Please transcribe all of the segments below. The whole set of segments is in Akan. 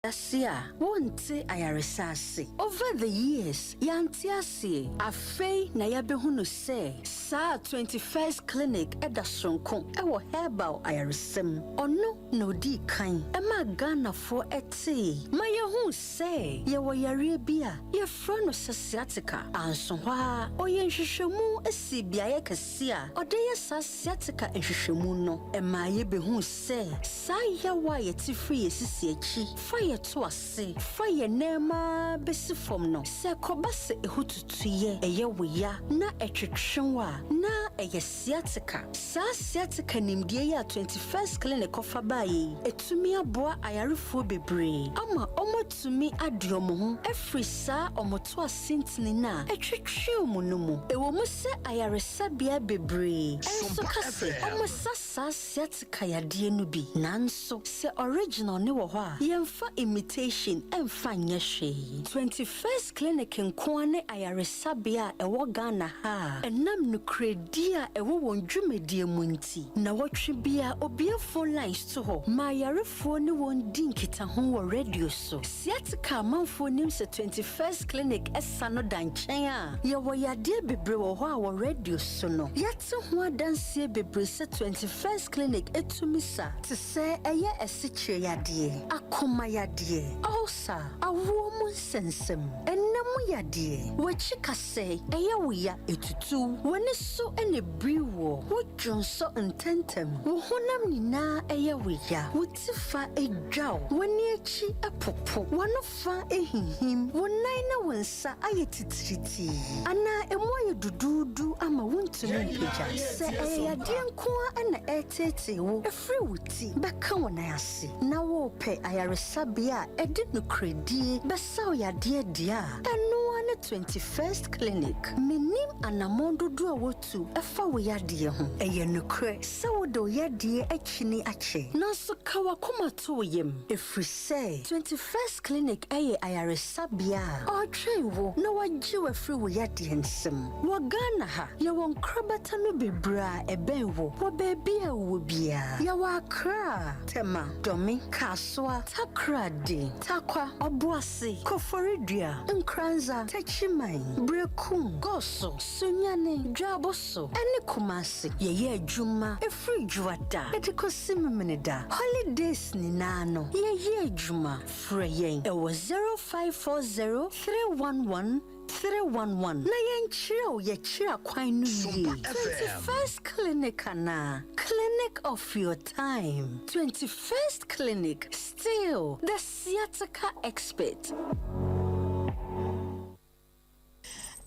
Ase a, wonte ayaresa ase. Over the years, yɛante aseɛ. Afei na yɛabɛhunu sɛ saa 21st Clinic da soronko wɔ herbal ayaresa mu. Ɔno na odii kan maa Ghanafoɔ tee ma yɛhuu sɛ yɛwɔ yareɛ bi a yɛfrɛ no sɛ sciatica. Anso hɔ ara, ɔyɛɛ nhwehwɛmu sii beaeɛ kɛseɛ a ɔde yɛ saa sciatica nhwehwɛmu no. Ɛmaa yɛbɛhuu sɛ saa yaw a yɛte firi yɛn sisi akyi fa yɛn to ase fa yɛn nan mu ara bɛsi fam no, sɛ ɛkɔba sɛ ɛho tutu yɛ, ɛyɛ wo ya, na ɛtwetwe wo a, na ɛyɛ sciatica. Saa sciatica nimdeɛ yi a 21st Clinic kɔfa baeɛ yi, atumi aboa ayarefoɔ bebree ama wɔatumi ade wɔn ho afiri saa wɔn to ase ntini no a ɛtwetwe wɔn no mu. Ɛwɔ mu sɛ ayaresabea bebree nso ka sɛ wɔsa saa sciatica yadeɛ no bi, nanso sɛ original no wɔ hɔ a, yɛmfa imitation mfa nyɛ hwee. 21st Clinic nko ara ne ayaresabea a ɛwɔ Ghana ha a ɛnam nokorɛdie a ɛwɔ wɔn dwumadie mu nti, nnawɔtwe biara obue phone lines to hɔ ma ayarefoɔ ne wɔn di nkitaho wɔ radio so. Sciatica amanfoɔ nim sɛ 21st Clinic sa no da nkyɛn a, yɛwɔ yadeɛ bebree wɔ hɔ a wɔ radio so no, yɛate ho adanseɛ bebree sɛ 21st Clinic tumi sa, te sɛ ɛyɛ asikyire yadeɛ, akoma yadeɛ, ulcer, awoɔ mu nsɛnsɛm, ɛna mu yadeɛ, w'akyi kasɛe, ɛyɛ wo ya, ɛtutu, w'ani so na ɛbiri woɔ, wo dwonsɔ ntɛntɛm, wo honam nyinaa yɛ wo ya, wo ti fa dwa wo, w'ani akyi popo, w'ano fa hinhim, wo nan ne wo nsa ayɛ titiritii, anaa emu ayɛ duduudu ama wuntumi mpagya. Sɛ ɛyɛ yadeɛ nko ara na ɛreteetee wo firi wo ti bɛka wo nan ase, na worepɛ ayaresabea a ɛde nokorɛdie bɛsa wo yadeɛ deɛ a, ɛno ara ne 21st Clinic. Mennim anammɔn dodoɔ a woatu fa wo yadeɛ ho. Ɛyɛ nokorɛ sɛ wode wo yadeɛ akyini akyɛ, nanso ka w'akoma to wo yam, ɛfiri sɛ 21st Clinic yɛ ayaresabea a ɔretwɛn wo na wagye wo afiri wo yadeɛ nsam. Wɔ Ghana ha, yɛwɔ nkorabata no bebree a ɛbɛn wo wɔ baabi a wowɔ biara. Yɛwɔ Accra, Tema, Dome, Kasoa, Takoradi, Tarkwa, Obuasi, Koforidua, Nkoranza, Techiman, Berekum, Goso, Sunyani, Juaboso, ne Kumasi. Yɛyɛ adwuma firi Dwoada de kɔsi Memeneda. Holidays nyinaa no, yɛyɛ adwuma. Frɛ yɛn wɔ 0540 311 311 na yɛnkyerɛ wo yɛkyerɛ kwan no yie. 21st Clinic anaa Clinic of your time. 21st Clinic, still the sciatica expert.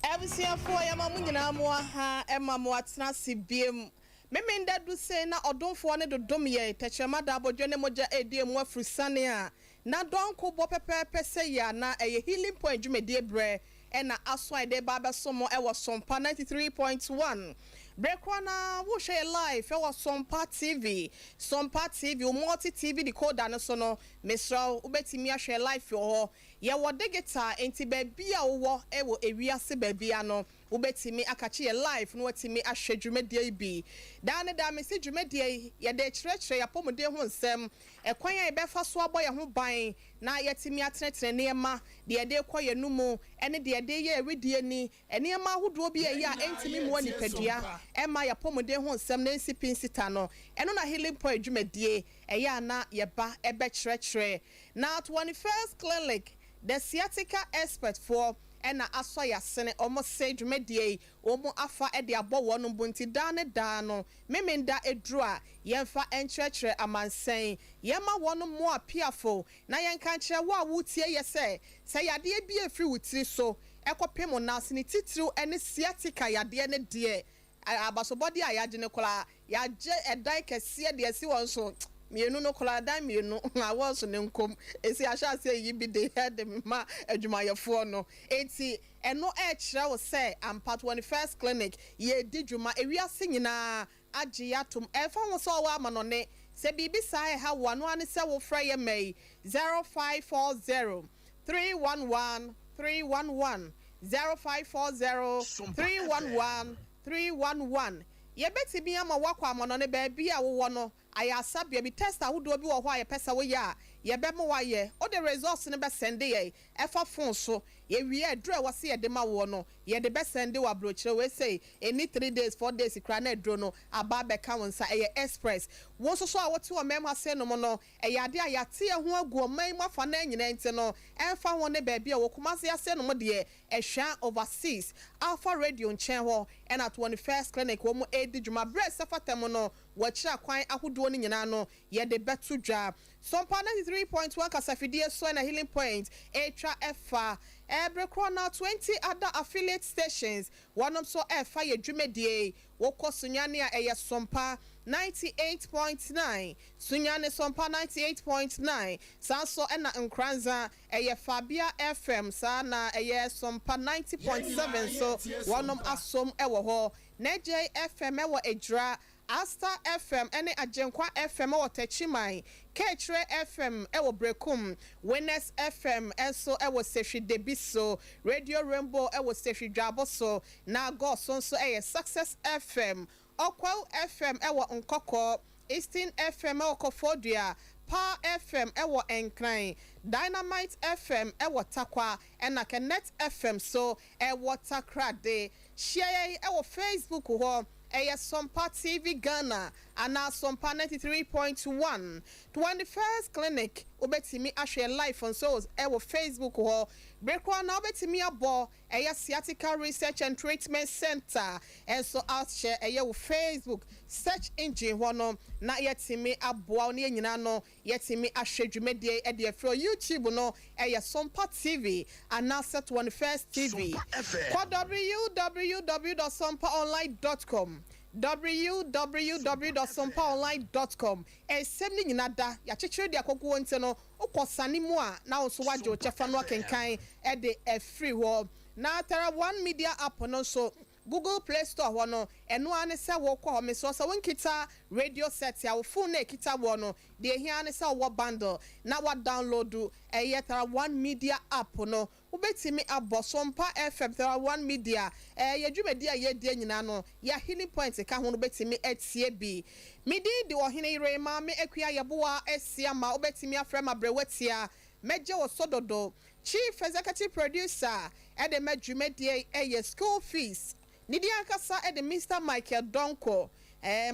Abusuafoɔ, yɛma mo nyinaa mo aha ma mo atena ase biom. Memenda du sei na ɔdomfoɔ no dodom yɛn, tɛkyerɛma da abodwo ne mogya redi emu afurusane a na dɔnko bɔ pɛpɛɛpɛ sɛ yɛ a na ɛyɛ Healing Point dwumadie berɛ na aso a yɛde reba abɛsom mo wɔ Sompa 93.1. Berɛ korɔ no ara worehwɛ yɛ live wɔ Sompa TV, Sompa TV, wo multi TV decoder no so no, mesrɛ wo wobɛtumi ahwɛ yɛ live wɔ hɔ. Yɛwɔ digital enti baabi a wowɔ wɔ ewiase baabiara no, Wobɛtumi akakye yɛ live na watumi ahwɛ dwumadie yi bi. Daa ne daa mese dwumadie yi yɛde rekyerɛkyerɛ yɛn apɔmuden ho nsɛm, ɛkwan a yɛbɛfa so abɔ yɛn ho ban na yɛatumi atenetene nneɛma, deɛ yɛde rekɔ yɛn anomu ne deɛ yɛde reyɛ yɛn wedeɛ ni, nneɛma ahodoɔ bi a ɛyɛ a ɛntumi mmoa nipadua ɛmma yɛn apɔmuden ho nsɛm no nsi pi nsi ta no. Ɛno na Healing Point dwumadie ɛyɛ a na yɛba bɛkyerɛkyerɛ. Na 21st Clinic, The Sciatica Expert foɔ na asɔ yasene wɔn se dwumadie yi wɔn afa de abɔ wɔn bo nti daa ne daa no Memenda aduru a yɛnfa nkyerɛkyerɛ amansɛn yɛma wɔn mmoa apiafo na yɛnka nkyerɛ wo a woretie yɛ sɛ sɛ yadeɛ bi refiri wo tiri so kɔpem wo nan ase ne titiriw ne sciatica yadeɛ no deɛ Abasobɔdeɛ a yɛagye no koraa, yɛagye ɛdan kɛseɛ de asi hɔ nso, mmienu no koraa, ɛdan mmienu, awɔ nso ne nkom. Ɛsi ahyɛ aseɛ yiyi bi de de ma adwumayɛfoɔ no. Enti ɛno ɛrekyerɛ wo sɛ ampa 21st Clinic yɛredi dwuma. Ewiase nyinaa agye yɛn atom. Ɛmfa ho sɛ ɔwɔ amanɔne, sɛ biribi saa ɛha wo a, ɛno ara ne sɛ wofrɛ yɛn mma yi, 0540 311 311, 0540 311 311. Yɛbɛtumi ama woakɔ amanɔne baabi a wowɔ no, ayɛ asabea bi, test ahodoɔ bi wɔ hɔ a yɛpɛ sɛ woyɛ a, Yɛbɛma woayɛ. Wode results no bɛsɛnde yɛn ɛfa phone so. Yɛwie a, aduro a ɛwɔ sɛ yɛde ma woɔ no, yɛde bɛsɛnde wo aburokyire. Wei sei, ɛnni 3 days, 4 days koraa na aduro no aba abɛka wo nsa. Ɛyɛ express. Wo nso so a wote ɔman mu ha sei nom no, ɛyɛ adeɛ a yɛate yɛn ho agu ɔman yi mu afa nan nyinaa nti no, ɛmfa ho ne baabi a wɔ Kumasi ase nom deɛ, ɛhwɛ Overseas Alpha Radio nkyɛn hɔ ɛna 21st Clinic wɔn redi dwuma. Berɛ a ɛsɛ fata mu no, wɔakyerɛ akwan ahodoɔ no nyinaa no, yɛde bɛto dwa. Sompa 93.1 kasafidie so ɛna Healing Point ɛretwa ɛfa. Ɛbere korɔ na 20 other affiliate stations wɔnom nso ɛrefa yɛ dwumadie. Wokɔ Sunyani a, ɛyɛ Sompa 98.9, Sunyani Sompa 98.9. Saa nso ɛna Nkranza ɛyɛ Fabia FM, saa na ɛyɛ Sompa 90.7 so wɔnom asom ɛwɔ hɔ. Nagye FM ɛwɔ Ejura, Asta FM ɛne Agyenkwa FM ɛwɔ Tɛkyiman, Kɛkyerɛ FM ɛwɔ Brekum, Winners FM ɛnso ɛwɔ Sehwi Debi so, Radio Rainbow ɛwɔ Sehwi Dwabo so, na Gɔso nso ɛyɛ Success FM, Ɔkwaw FM ɛwɔ Nkɔkɔ, Eastern FM ɛwɔ Kɔfɔdua, Pa FM ɛwɔ Nkran, Dynamite FM ɛwɔ Takwa, ɛna Connect FM so ɛwɔ Takrade. Hyia yɛn ɛwɔ Facebook hɔ, ɛyɛ Sompa TV Ghana anaa Sompa 93.1. 21st Clinic, wobɛtumi ahwɛ live nso ɛwɔ Facebook hɔ. Bere koraa na wobɛtumi abɔ ɛyɛ Sciatica Research and Treatment Center ɛnso ahyɛ ɛyɛ wɔ Facebook search engine hɔ no na yɛtumi aboa wo ne yɛn nyinaa no yɛtumi ahwɛ dwumadie ɛde afiri YouTube no, ɛyɛ Sompa TV anaasɛ 21st TV. Kɔ www.sompaonline.com, www.sompaonline.com. Ɛnsɛm no nyinaa da yɛakyekyere de akɔkoɔ nti no, wokɔ sane mu a na wo nso woagye wo kyɛfa no akenkan ɛde afiri hɔ. Na Tara One Media app no nso, Google Play Store hɔ no, ɛno ara ne sɛ wɔkɔ hɔ. Mesrɛ sɛ wonkita radio set a, wo phone na ɛkita wɔ no deɛ, ehia ne sɛ wɔwɔ bundle na wadownload ɛyɛ Tara One Media app no. Wobɛtumi abɔ Sompa FM, Tara One Media, yɛ dwumadi a yɛdie nyinaa no, yɛ Healing Point ka ho no, wobɛtumi atie bi. Medin de Ɔhene Yere Maame Akua Yɛboa asi ama. Wobɛtumi afrɛ ma brɛ watia mɛgye wo so dodo. Chief executive producer ɛde ma dwumadie ɛyɛ School Fees ne di ankasa ɛde Mr Michael Donko.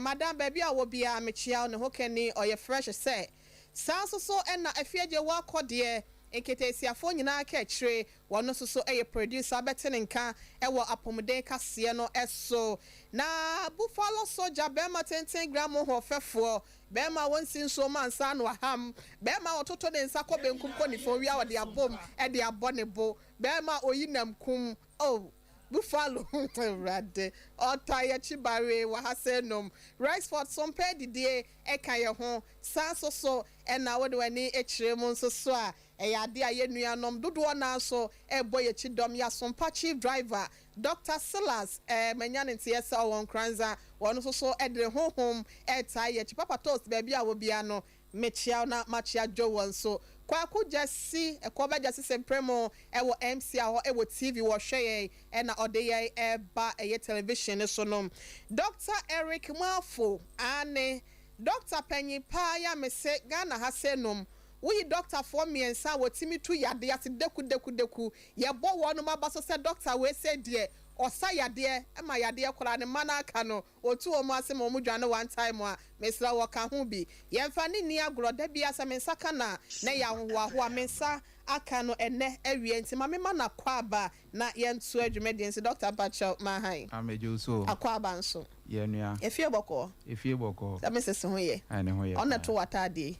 Madam, baabi a wɔ biara mekyia ne ho kani, ɔyɛ fresh sɛ saa nso so. Ɛna afiagye wakɔ deɛ nketeesiafoɔ nyinaa ka akyire, wɔn nso so yɛ producer, bɛte ne nka ɛwɔ apɔmuden kaseɛ no ɛso. Na Buffalo Soldier, bɛrima tenten gram ho ɔfɛfoɔ, bɛrima a wɔnsi nsuo ma nsa ano aham, bɛrima a ɔtoto ne nsa kɔ benkum kɔ nifa owia, ɔde abom ɛde abɔ ne bo, bɛrima a oyi nam kum, oh, Buffalo Awurade ɔta yɛkyi bare wɔ ha sɛ nom Rexford Sompɛ didie ɛka yɛ ho. Saa nso so ɛna wɔde w'ani akyerɛ mu nso so a, ɛyɛ ade a yɛn nuanom dodoɔ naa nso ɛrebɔ yɛkyi dɔm. Yɛ Asompa chief driver Dr Silas, manya ne nteɛ sɛ ɔwɔ Nkranza, wɔn nso so ɛde ne honhom ɛretaa yɛkyi. Papa Toast, baabi a wɔ bia no mekyia na makyia dwo wɔn so. Kwaku Gyasi ɛkɔ bɛgyasi sɛmprɛmo ɛwɔ MC hɔ, ɛwɔ TV wɔhwɛ yɛn, ɛna ɔde yɛn ɛba ɛyɛ television ne so no. Dr Eric Mwafo ane Dr panyin paa yɛ amese Ghana ha sɛ nom woyi dɔktafoɔ mmiɛnsa a wɔtumi tu yadeɛ ase deku deku deku, yɛbɔ wɔn aba so sɛ dɔkta wei sɛ deɛ ɔsa yadeɛ ɛma yadeɛ koraa ne mma n'aka no otu wɔn ase ma wɔn dwane one time a, mesrɛ wɔka ho bi. Yɛmfa ne ni agorɔ da bi asɛ me nsa ka na yɛ ahohoahoa me nsa aka no ɛnɛ awie nti ma mema na kɔ aba na yɛnto adwumadie nti. Dɔkta Mpakyɛw mahan. Amegye so. Akɔ aba nso. Yɛ nua. Efie bɔkɔɔ? Efie bɔkɔɔ. Sɛ mesese ho yɛ? Ɛne ho yɛ. Ɔna to w'ataadeɛ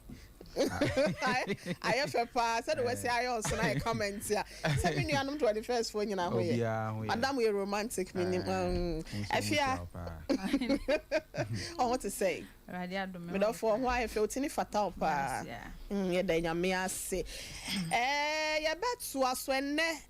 ayɛ fɛ paa sɛde wɔasi ayɛ ɔso na ayɛ comment a sɛ me nuanom 21st foɔ nyinaa ho yɛ. Obiara ho yɛ. Madam yɛ romantic, menim. Afia ɔho te sɛ Awurade adom me. Medɔfoɔ ho ayɛ fɛ, wotini fata wo paa. Yɛda Nyame ase. Yɛbɛtoa so ɛnnɛ.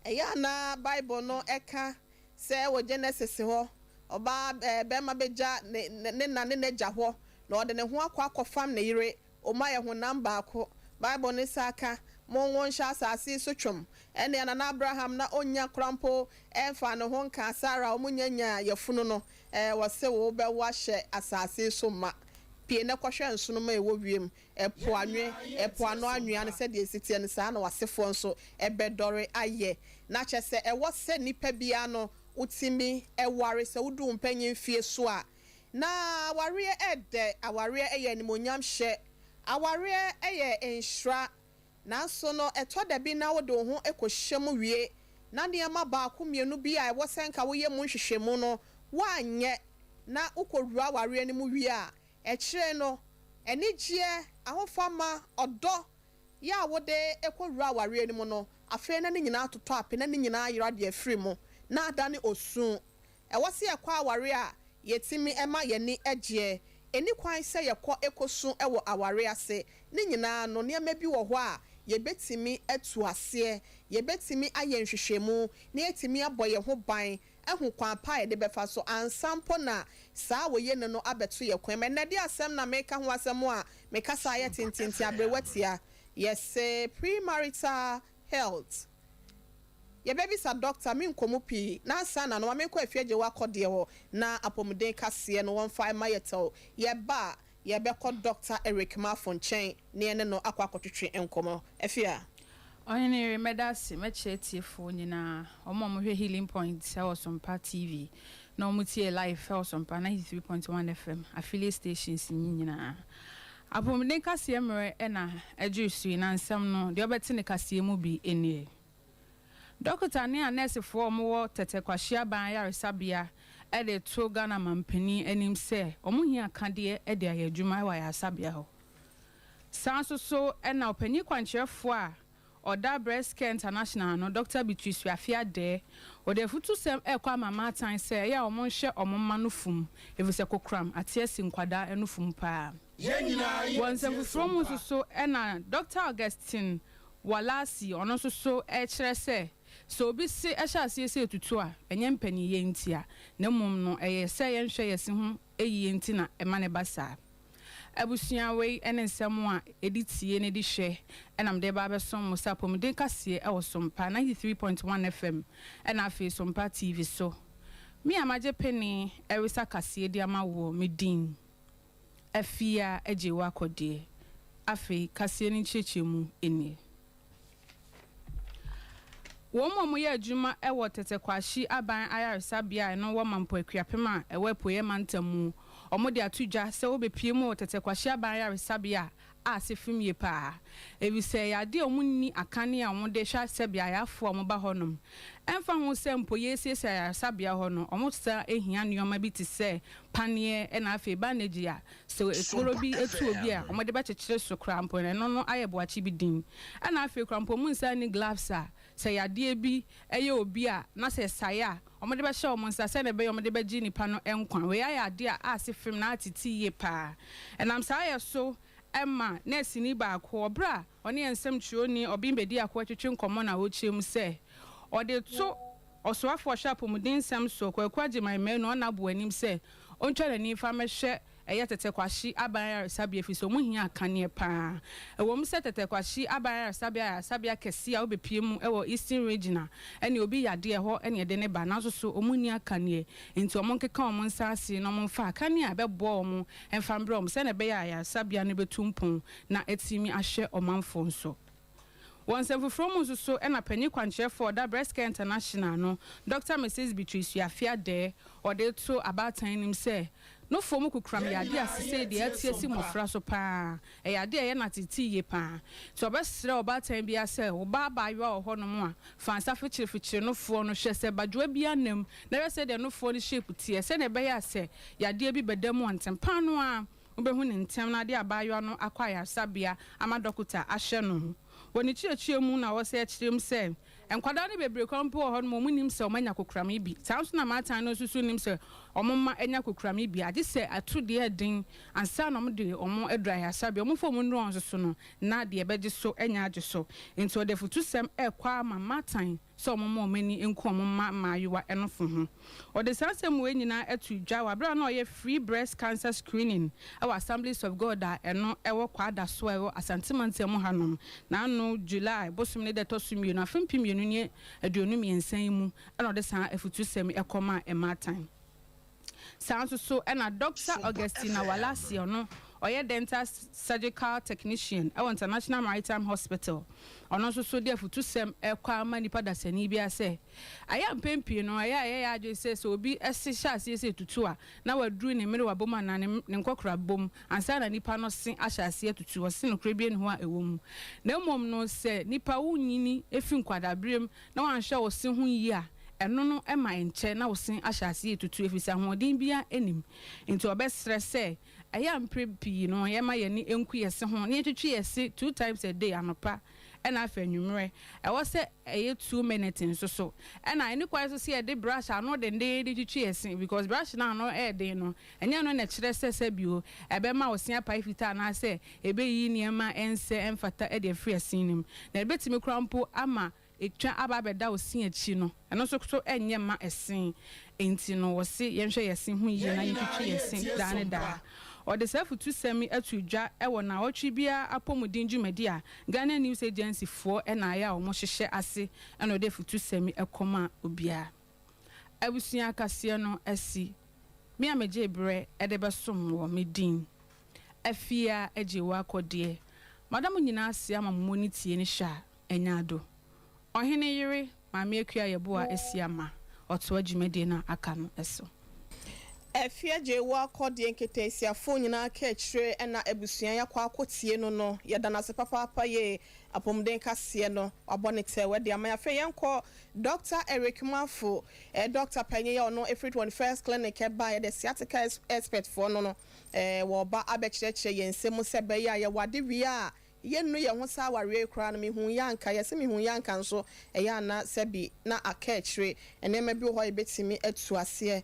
Ɛyɛ anaa Bible no ɛka sɛ wɔ Genesis hɔ, ɔbaa bɛrima bɛgya ne na ne n'agya hɔ na ɔde ne ho akɔ akɔfam ne yere, ɔma yɛ honam baako. Bible ne sa aka monwo nhyɛ asase yi so twom. Ɛnea Nana Abraham na ɔnya korampo ɛmfa ne ho nka Sara, ɔmo nyanya yɛfunu no, wɔse wo bɛwo ahyɛ asase yi so ma. Pue na kɔhwɛ nsoromma a ɛwɔ wiem, ɛpo anwe, ɛpo ano anwea no, sɛdeɛ ɛsi teɛ no, saa na w'asefoɔ nso bɛdɔre ayɛ. Na kyerɛ sɛ, ɛwɔ sɛ nipa biara no, wotumi ware sɛ wodu wo mpanyin mfie so a. Na awareɛ ɛdɛ, awareɛ yɛ animuonyamhyɛ, awareɛ yɛ nhyira. Nanso no, ɛtɔ da bi na wode wo ho kɔhyɛ mu wie, na nneɛma baako mmienu bi a ɛwɔ sɛ nka woyɛ mu nhwehwɛmu no, woanyɛ, na wokɔwura awareɛ no mu wie a, akyire no, anigyeɛ, ahofama, ɔdɔ, yɛ a wode kɔwura awareɛ no mu no, afei na ne nyinaa atotɔ ape, na ne nyinaa ayera de afiri mu, na adane osu. Ɛwɔ sɛ yɛkɔ aware a, yɛtumi ma yɛn ani gyeɛ. Ɛnni kwan sɛ yɛkɔ kɔsu wɔ aware ase. Ne nyinaa no, nneɛma bi wɔ hɔ a yɛbɛtumi atu aseɛ, yɛbɛtumi ayɛ nhwehwɛmu, na yɛatumi abɔ yɛn ho ban ahu kwan pa a yɛde bɛfa so ansa mpo na saa a wɔyɛ no no abɛto yɛn kwan mu. Ɛnnɛ de asɛm na mereka ho asɛm a me kasa ayɛ tententen aberewa tia. Yɛse premarital health. Yɛbɛbisa dɔkta, menkɔ mu pii, na ansa na no ma menkɔ afie agye wo akɔdeɛ hɔ na apɔmuden kaseɛ no wɔmfa mma yɛ tɛw. Yɛba a, yɛbɛkɔ Dɔkta Eric Marfo nkyɛn na yɛne no akɔ akɔtwetwe nkɔmmɔ. Afie a. Ɔhene yere, mɛda ase mɛkyerɛ atiefoɔ nyinaa, wɔn a wɔhwɛ Healing Point wɔ Sompa TV na wɔtie live wɔ Sompa 93.1 FM affiliate stations nyinaa. Apɔmuden kaseɛ mmerɛ na aduru so yi, na nsɛm no, deɛ wobɛte no kaseɛ mu bi nie. Dɔkota ne anɛɛsefoɔ a wɔwɔ Tɛtɛ Kwahye Aban Ayaresabea de reto Ghana mampanin anim sɛ wɔhia akadeɛ de ayɛ adwuma wɔ ayaresabea hɔ. Saa nso so na ɔpanin kwankyerɛfoɔ a ɔda Breast Care International ano, Dɔkta Beatrice Wiafe Adɛɛ, ɔde afutusɛm rekɔ ama mmaatan sɛ ɛyɛ a wɔnhwɛ wɔn mma nufu mu efisɛ kokoram ate asi nkwadaa nufu mu pa ara. Wɔ nsɛm foforɔ mu nso so na Dɔkta Augustine Walasi, ɔno nso so rekyerɛ sɛ, sɛ obi se hyɛ aseɛ sɛ ɛtutu a, ɛnyɛ mpaninyɛ ntia, na mmom no ɛyɛ sɛ yɛnhwɛ yɛse ho yie nti na ɛma no ba saa. Abusua, wei ne nsɛm a ɛdi tie na ɛdi hwɛ na mede reba abɛsom mo sɛ apɔmuden kaseɛ wɔ Sompa 93.1 FM ɛna afei Sompa TV so. Me a magye pene resa kaseɛ di ama woɔ, me din. Afia agye wo akɔ deɛ. Afei kaseɛ no nkyerɛkyerɛmu nie. Wɔn a wɔyɛ adwuma wɔ Tete Kwahye Aban Ayaresabea a ɛno wɔ Mampo Akuapem a ɛwɔ Apueeɛ Mantam mu, wɔde ato dwa sɛ wobɛpue mu wɔ Tete Kwahye Aban Ayaresabea a ase fem yie pa ara, efisɛ ɛyɛ adeɛ a wɔnni akanea a wɔde hwɛ sɛbea ayarefoɔ a wɔba hɔnom. Ɛmfa ho sɛ mpo yɛresiesie ayaresabea hɔ no, wɔsan hia nneɛma bi te sɛ paneɛ na afei bandage a sɛ ekuro bi tu obi a wɔde bɛkyekyere so koraa mpo no, ɛno no ayɛ boakye bi din. Ɛna afei koraa mpo wɔnsan nni gloves a sɛ yadeɛ bi yɛ obi a na sɛ ɛsae a wɔde bɛhyɛ wɔn nsa sɛdeɛ ɛbɛyɛ wɔde bɛgye nipa no nkwa. Wei ayɛ adeɛ a ase fem na atete yie pa ara. Ɛnam saa yɛ so ma nɛɛseni baako, wɔ berɛ a ɔne yɛn nsɛmtwerɛni Obeng Bediako retwetwe nkɔmmɔ na ɔrekyerɛ mu sɛ ɔde to Ɔsoafoɔ a ɔhwɛ apɔmuden nsɛm soɔ, Kwaku Agyemang Manu Ɔnabo anim sɛ ɔntwa n'ani mfa mmɛhwɛ ɛyɛ Tɛtɛ Kwahye Aban Ayaresabea ɛfiri sɛ wɔn hia akaneɛ pa ara. Ɛwɔ mu sɛ Tɛtɛ Kwahye Aban Ayaresabea yɛ ayaresabea kɛseɛ a wobɛpue mu wɔ Eastern Region a ɛne obi yadeɛ ɛhɔ na yɛde no ba nanso so wɔn nni akaneɛ nti wɔn nkeka wɔn nsa ase na wɔn mfa akaneɛ a ɛbɛboa wɔn mfa mbrɛ wɔn sɛdeɛ ɛbɛyɛ a ayaresabea no bɛtu mpɔn na atumi ahwɛ ɔmanfoɔ nso. Wɔ nsɛm foforɔ mu nso so na panyin kwankyerɛfoɔ a ɔda Breast Care International ano, Dɔkta Misis Beatrice Wiafe Adɛɛ, ɔde reto abaatan anim sɛ, Nofoɔ mu kokoram yɛ adeɛ a sesei deɛ ate asi mmɔfra so pa ara. Ɛyɛ adeɛ a ɛyɛ no ateetee yie pa ara. Nti ɔbɛsrɛ ɔbaatan biara sɛ, wo ba abaayewa wɔ hɔnom a, fa nsa fekyerefekyere nofoɔ no hwɛ sɛ badwoa biara nna mu na hwɛ sɛdeɛ nofoɔ no shape teɛ sɛdeɛ ɛbɛyɛ a sɛ yadeɛ bi bɛda mu a ntɛm pa ara no ara Wobɛhu no ntɛm na ade abaayewa no akɔ ayaresabea ama dɔkota ahwɛ no. Wɔ ne kyerɛkyerɛ mu na ɔsɛ kyerɛ mu sɛ, nkwadaa no bebree koraa mpo wɔ hɔ nom a wɔnnim sɛ wɔanya kokoram yi bi. Saa nso na mmaatan no nso so nnim sɛ wɔn mma anya kokoram yi bi, agye sɛ ato deɛ ɛden ansa na wɔde wɔn aduru ayaresabea. Wɔmfa wɔn nnuru wɔn nso so no, na deɛ ɛbɛgye so nyɛ agye so. Enti ɔde afutusɛm rekɔ ara ma mmaatan. sɛ wɔmma wɔn ani nku wɔn mma mmaayewa nofo ho. Ɔde saa nsɛm wei nyinaa too dwa wɔ bere a na ɔyɛ Free Breast Cancer Screening wɔ Assemblies of God a ɛno wɔ Kwadaso a ɛwɔ Asante Mantam mu hanom n'ano July bosome ne da ɛtɔ so mmienu afe 2023 yi mu na ɔde saa afutusɛm yi kɔmaa mmaatan. Saa nso so na Dɔkta Augustina Walasi ɔno. ɔyɛ dental surgical technician ɛwɔ International Maritime Hospital, ɔno nso so de afutusɛm ɛkɔ ama nipa dasani bi asɛ ayɛ. Mpɛn pii no, ɛyɛ a ɛyɛ adwene sɛ obi ɛsi hyɛ aseɛ sɛ tutu a, na waduru ne mmere wabom anaa ne nkɔkora bom ansa na nipa no se ahyɛ aseɛ tutu. Ɔse nokorɛ bi ne ho a ɛwɔ mu, na mmom no, sɛ nipa wonyini efi nkwadaaberem na wanhwɛ wo se ho yie a, ɛno no ma nkyɛ na wo se ahyɛ aseɛ tutu, ɛfiri sɛ ahoɔden bia anim. Nti ɔbɛsrɛ sɛ ɛyɛ a mpere pii no, yɛma yɛni nku yɛ se ho na yɛtwitwi yɛ se two times a day, anɔpa ɛna afɛ anwummerɛ. Ɛwɔ sɛ ɛyɛ 2 minutes nso so, ɛna ɛne kwan so sɛ yɛde brush ano denden de twitwi yɛ se, because brush no ano ɛɛden no, ɛnyɛ no na ɛkyerɛ sɛ bio ɛbɛma wo se apae fitaa anaasɛ ɛbɛyi nneɛma ɛnsɛ ɛmfata ɛde afiri ɛse no mu, na ɛbɛtumi koraa mpo ama etwa aba abɛda wo se akyi no. Ɛno nso so ɛnyɛ ma ɛsen. Nti no, wɔse yɛnhwɛ yɛ se ho yie na yɛntwitwi yɛ se daa ne daa. Ɔde saa afutusɛm yi ato dwa ɛwɔ naawɔtwe biara apɔmuden dwumadi a Ghana News Agency foɔ ɛna ayɛ a wɔhyehyɛ ase, ɛna ɔde afutusɛm yi ɛkɔm a obiara abusua akaseɛ no asi. Me a megye berɛ ɛde bɛsom wɔ me din Afia agye wɔ akɔdeɛ madam nyinaa ase ama mo ne tie ne hwɛ a ɛnya ado. Ɔhene yere Maame Akua Yɛboa asi ama ɔtoa dwumadie no aka no ɛso. Afia gye wɔ akɔdeɛ nketeesiafoɔ nyinaa ka akyire, ɛna abusua yɛakɔ akɔtie no. Yɛda no ase papaapa. Yɛ apɔmuden kaseɛ no, wabɔ ne tɛ wɔde ama. Afei yɛnkɔ Dr Eric Mafo, Dr panyin yɛ ɔno ɛfiri 21st Clinic ɛba, yɛde sciatica expert foɔ no, wɔba abɛkyerɛkyerɛ yɛn nsɛm sɛ bɛyɛ a yɛwɔ ade wie a yɛnnu yɛn ho saa awareɛ koraa no. Mehu yɛ anka yɛsɛ mehu yɛ anka nso ɛyɛ ana sɛbi na aka akyire. Nneɛma bi wɔ hɔ a yɛbɛtumi atu aseɛ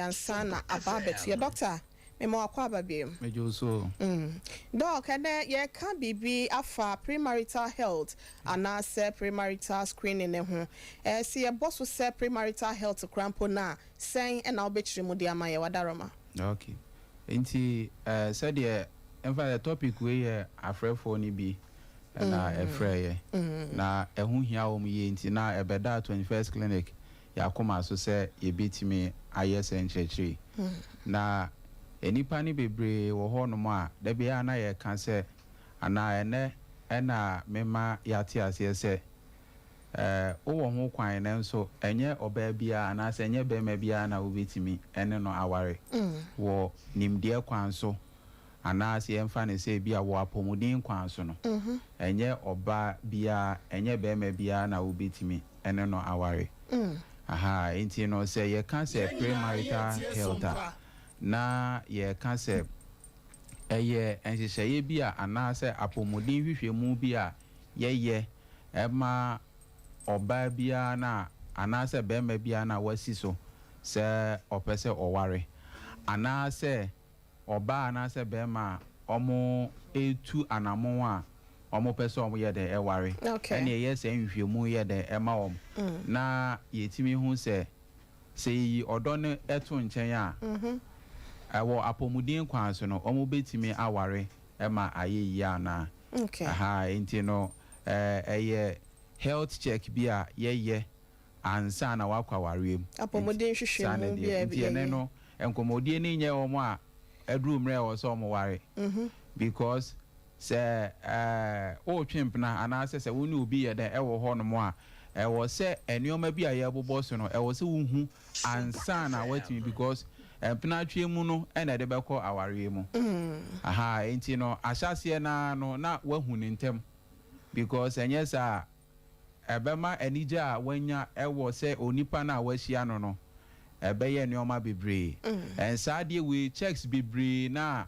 ansa na aba abɛto yɛ. Doctor, mema wakɔ aba biom. Megye so. Doc, ɛnɛ yɛka biribi afa premarital health anaasɛ premarital screening ne ho. Sɛ yɛbɔ so sɛ premarital health koraa mpo no a, sɛn ɛna wobɛkyerɛ mu de ama yɛ wadaroma? Okay, nti sɛdeɛ ɛmfa yɛ topic wei yɛ, afrɛfoɔ no bi ɛna ɛfrɛeɛ na ɛho hia wɔn yie, nti na ɛbɛda 21st Clinic yɛakoma so sɛ yɛbɛtumi ayɛ sɛ nkyerɛkyerɛ. Na nnipa no bebree wɔ hɔnom a dabi a na yɛka sɛ anaa ɛnɛ ɛna mema yɛate aseɛ sɛ wowɔ ho kwan, nanso ɛnyɛ ɔbaa biara anaasɛ ɛnyɛ bɛrima biara na wobɛtumi ɛne no aware wɔ nimdeɛ kwan so, anaasɛ yɛmfa ne sɛ bi a wɔ apɔmuden kwan so no, ɛnyɛ ɔbaa biara, ɛnyɛ bɛrima biara na wobɛtumi ɛne no aware. Aha, nti no, sɛ yɛka sɛ premarital health a, na yɛka sɛ ɛyɛ nhyehyɛeɛ bi a anaasɛ apɔmuden hwehwɛmu bi a yɛyɛ ɛma ɔbaa biara na anaasɛ bɛrima biara na wasi so sɛ ɔpɛ sɛ ɔware, anaasɛ ɔbaa anaasɛ bɛrima a ɔmo etu anammɔn a ɔmo pɛ sɛ ɔmo yɛ dɛ ɛware. Ɛna ɛyɛ sɛ nhwehwɛmu yɛ dɛ ɛma wɔn na yɛtumi hu sɛ yɛyi ɔdɔ no ɛto nkyɛn a, ɛwɔ apɔmuden kwan so no, ɔmo bɛtumi aware ɛma ayɛ yie anaa. Aha, nti no, ɛyɛ health check bi a yɛyɛ ansa na wakɔ awareɛ mu. Apɔmuden Saa na hwehwɛmu bi ɛdeɛ. a Nti ɛnɛ yɛyɛ. no, nkɔmmɔdie no nyɛ wɔn a ɛduru mmerɛ a ɛwɔ sɛ ɔmo ware, because sɛ ɔretwe mpena anaasɛ sɛ wo ne obi yɛ dɛ ɛwɔ hɔnom a, ɛwɔ sɛ nneɛma bi a yɛbobɔ so no, ɛwɔ sɛ wohu ansa na watumi, because mpenatwe mu no ɛna ɛde bɛkɔ awareɛ mu. Aha, nti no, ahyɛaseɛ naa no na wahu ne ntɛm, because ɛnyɛ saa a, ɛbɛma anigye a wanya ɛwɔ sɛ onipa no a wahyia no, ɛbɛyɛ nneɛma bebree. Ɛnsaa deɛ wei, checks bebree na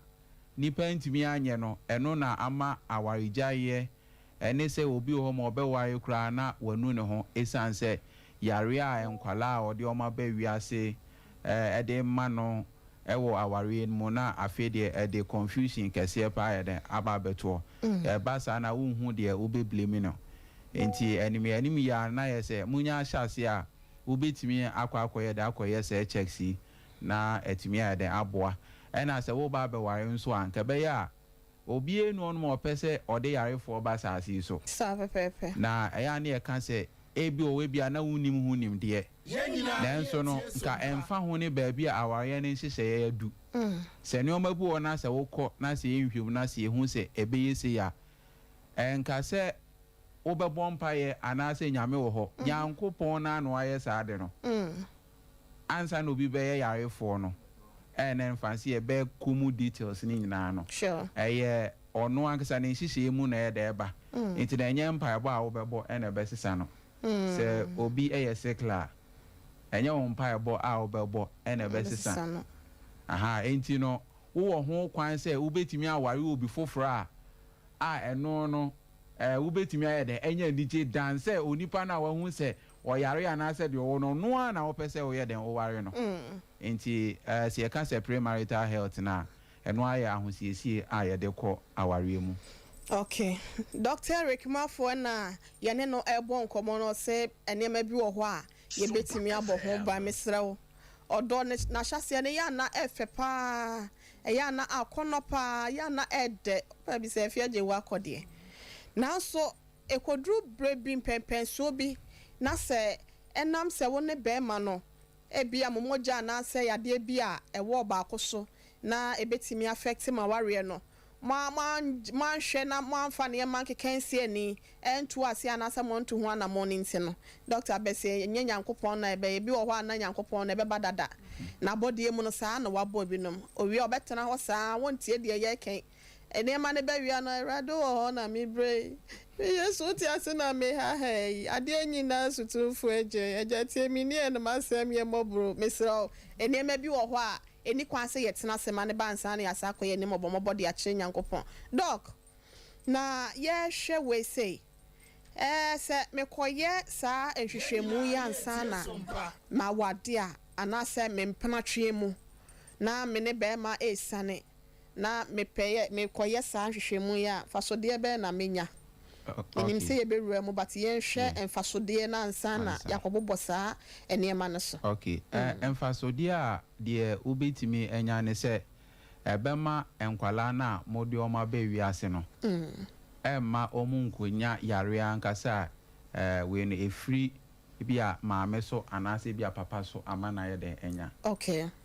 nipa ntumi anyɛ no, ɛno na ama awaregyaeɛ, ɛne sɛ obi wɔ hɔ ma ɔbɛware koraa na wanu ne ho, ɛsiane sɛ yare a nkwalaa a ɔde ɔmo aba wiase ɛde ma no ɛwɔ awareɛ no mu, na afei deɛ ɛde confusion kɛseɛ paa yɛ dɛn aba abɛtoɔ. Ɛba saa na wonhu deɛ wobɛblame no. Nti anim anim yɛ a, na yɛ sɛ munya ahyɛ ase a, wobɛtumi akɔ akɔyɛ dɛ akɔyɛ sɛ checks yi na ɛtumi ayɛ dɛn aboa. Ɛna sɛ woba abɛware nso a, nka ɛbɛyɛ a obiara nu ɔnom a ɔpɛ sɛ ɔde yarefoɔ ba saase yi so. Saa pɛpɛɛpɛ. Na ɛyɛ a ne yɛka sɛ Ebi wɔ hɔ ebia na wonnim ho nimdeɛ. Nanso no, nka ɛmfa ho ne baabi a awareɛ no nhyehyɛeɛ adu. Sɛ nneɛma bi wɔ hɔ na sɛ wokɔ na sɛ yɛnhwɛ mu na sɛ yɛhu sɛ ɛbɛyɛ sei a, ɛnka sɛ wobɛbɔ mpaeɛ anaasɛ Nyame wɔ hɔ. Nyankopɔn no ara na wayɛ saa ade no. Ansa na obi bɛyɛ yarefoɔ no, ɛnnɛ mfa sɛ yɛbɛkɔ mu details no nyinaa no, ɛyɛ ɔno ankasa ne nhyehyɛeɛ mu na ɛyɛ dɛ ɛba. Nti na ɛnyɛ mpaebɔ a wobɛbɔ na ɛbɛsesa no. Sɛ obi yɛ sickle a, ɛnyɛ wo mpaebɔ a wobɛbɔ na ɛbɛsesa. Aha, enti no, wowɔ ho kwan sɛ wobɛtumi aware obi foforɔ a, a ɛno no, eh, wobɛtumi ayɛ dɛn anya anigye dan sɛ onipa no a wahu sɛ ɔyare anaasɛ deɛ ɔwɔ no, ɔno ara na wopɛ sɛ woyɛ dɛn woware no. Enti, eh, sɛ yɛka sɛ premarital health no a, ɛno ara yɛ ahosiesie a yɛde kɔ awareɛ mu. Ok. Doctor Eric Marfo na yɛne no rebɔ nkɔmmɔ no, ɔse nneɛma bi wɔ hɔ a yɛbɛtumi abɔ ho ban. Mesrɛ wo, ɔdɔ no n'ahyɛaseɛ no ɛyɛ a na ɛfɛ pa ara, ɛyɛ a na akɔnnɔ pa ara, ɛyɛ a na ɛdɛ, wopɛ bi sɛ afie agye wo akɔ deɛ. Nanso ɛkɔduru berɛ bi, mpɛnpɛnsoɔ bi, na sɛ ɛnam sɛ wo ne barima no, ebia mo mogya anaasɛ yadeɛ bi a ɛwɔ ɔbaako so na ɛbɛtumi affect mo awareɛ no, moanhwɛ na moamfa nneɛma nkeka ansi ani antu aseɛ anaasɛ moantu ho anammɔn no nti no, dɔkta bɛse ɛnyɛ Nyankopɔn na ɛbɛyɛ. Bi wɔ hɔ a na Nyankopɔn na ɛbɛba dada. N'abɔdeɛ mu no saa na wabɔ ebinom. Owie a ɔbɛtena hɔ saa, wontie deɛ yɛreka yi. Nneɛma no bɛwia no, Awurade wɔ hɔ na mebrɛ yi. Me Yesu wote ase na mehaha yi. Adeɛ nyinaa so tumfoɔ Agya, Agya tie me nie na m'asɛm yɛ mmɔborɔ. Mesrɛ wo, nneɛma bi wɔ hɔ a Enni kwan sɛ yɛtena ase ma no ba ansa na yɛasan akɔ yɛn anim mmɔbɔmmɔbɔ de akyerɛ Nyankopɔn. Doc, na yɛrehwɛ wei sei, ɛɛ, sɛ mekɔyɛ saa nhwehwɛmu yi ansa na mawade a, anaasɛ me mpenatweɛ mu na me ne barima resiane na mepɛ mekɔyɛ saa nhwehwɛmu yi a, mfasodeɛ bɛn na mɛnya? Menim sɛ yɛbɛwura mu but yɛnhwɛ mfasodeɛ no ansa na yɛakɔbobɔ saa nneɛma no so. Ok, mfasodeɛ a deɛ wobɛtumi anya ne sɛ ɛbɛma nkwadaa no a mode wɔn aba wiase no, ɛmma wɔn nkɔnya yareɛ ankasa a wei no ɛfiri ebia maame so anaasɛ ebia papa so ama no ayɛ dɛn anya.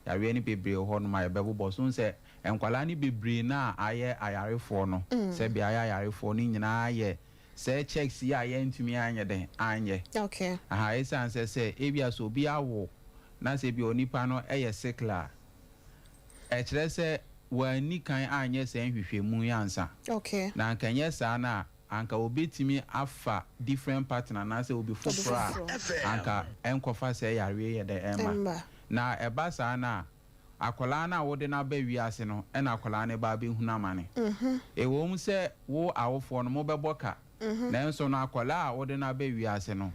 Yareɛ no bebree wɔ hɔnom a yɛbɛbobɔ so. Wohu sɛ nkwadaa no bebree no a ayɛ ayarefoɔ no, sɛdeɛ ayɛ ayarefoɔ no nyinaa yɛ sɛɛ checks yi a yɛantumi anyɛ dɛn anyɛ. Aha, ɛsiane sɛ sɛ ebia sɛ obi awo na sɛ ebia onipa no yɛ sickle a, ɛkyerɛ sɛ wanni kan anyɛ saa nhwehwɛmu yi ansa. Na anka ɛnyɛ saa no a, anka obetumi afa different partner anaasɛ obi foforɔ a anka ɛnkɔfa sɛɛ yareɛ yi yɛ dɛn ɛmma. Na ɛba saa no a, akwadaa no a wode no aba wiase no na akwadaa no ba abɛhunu amane. Ɛwom sɛ wo awofoɔ no mobɛbɔ ka, nanso no akwadaa a wode no aba wiase no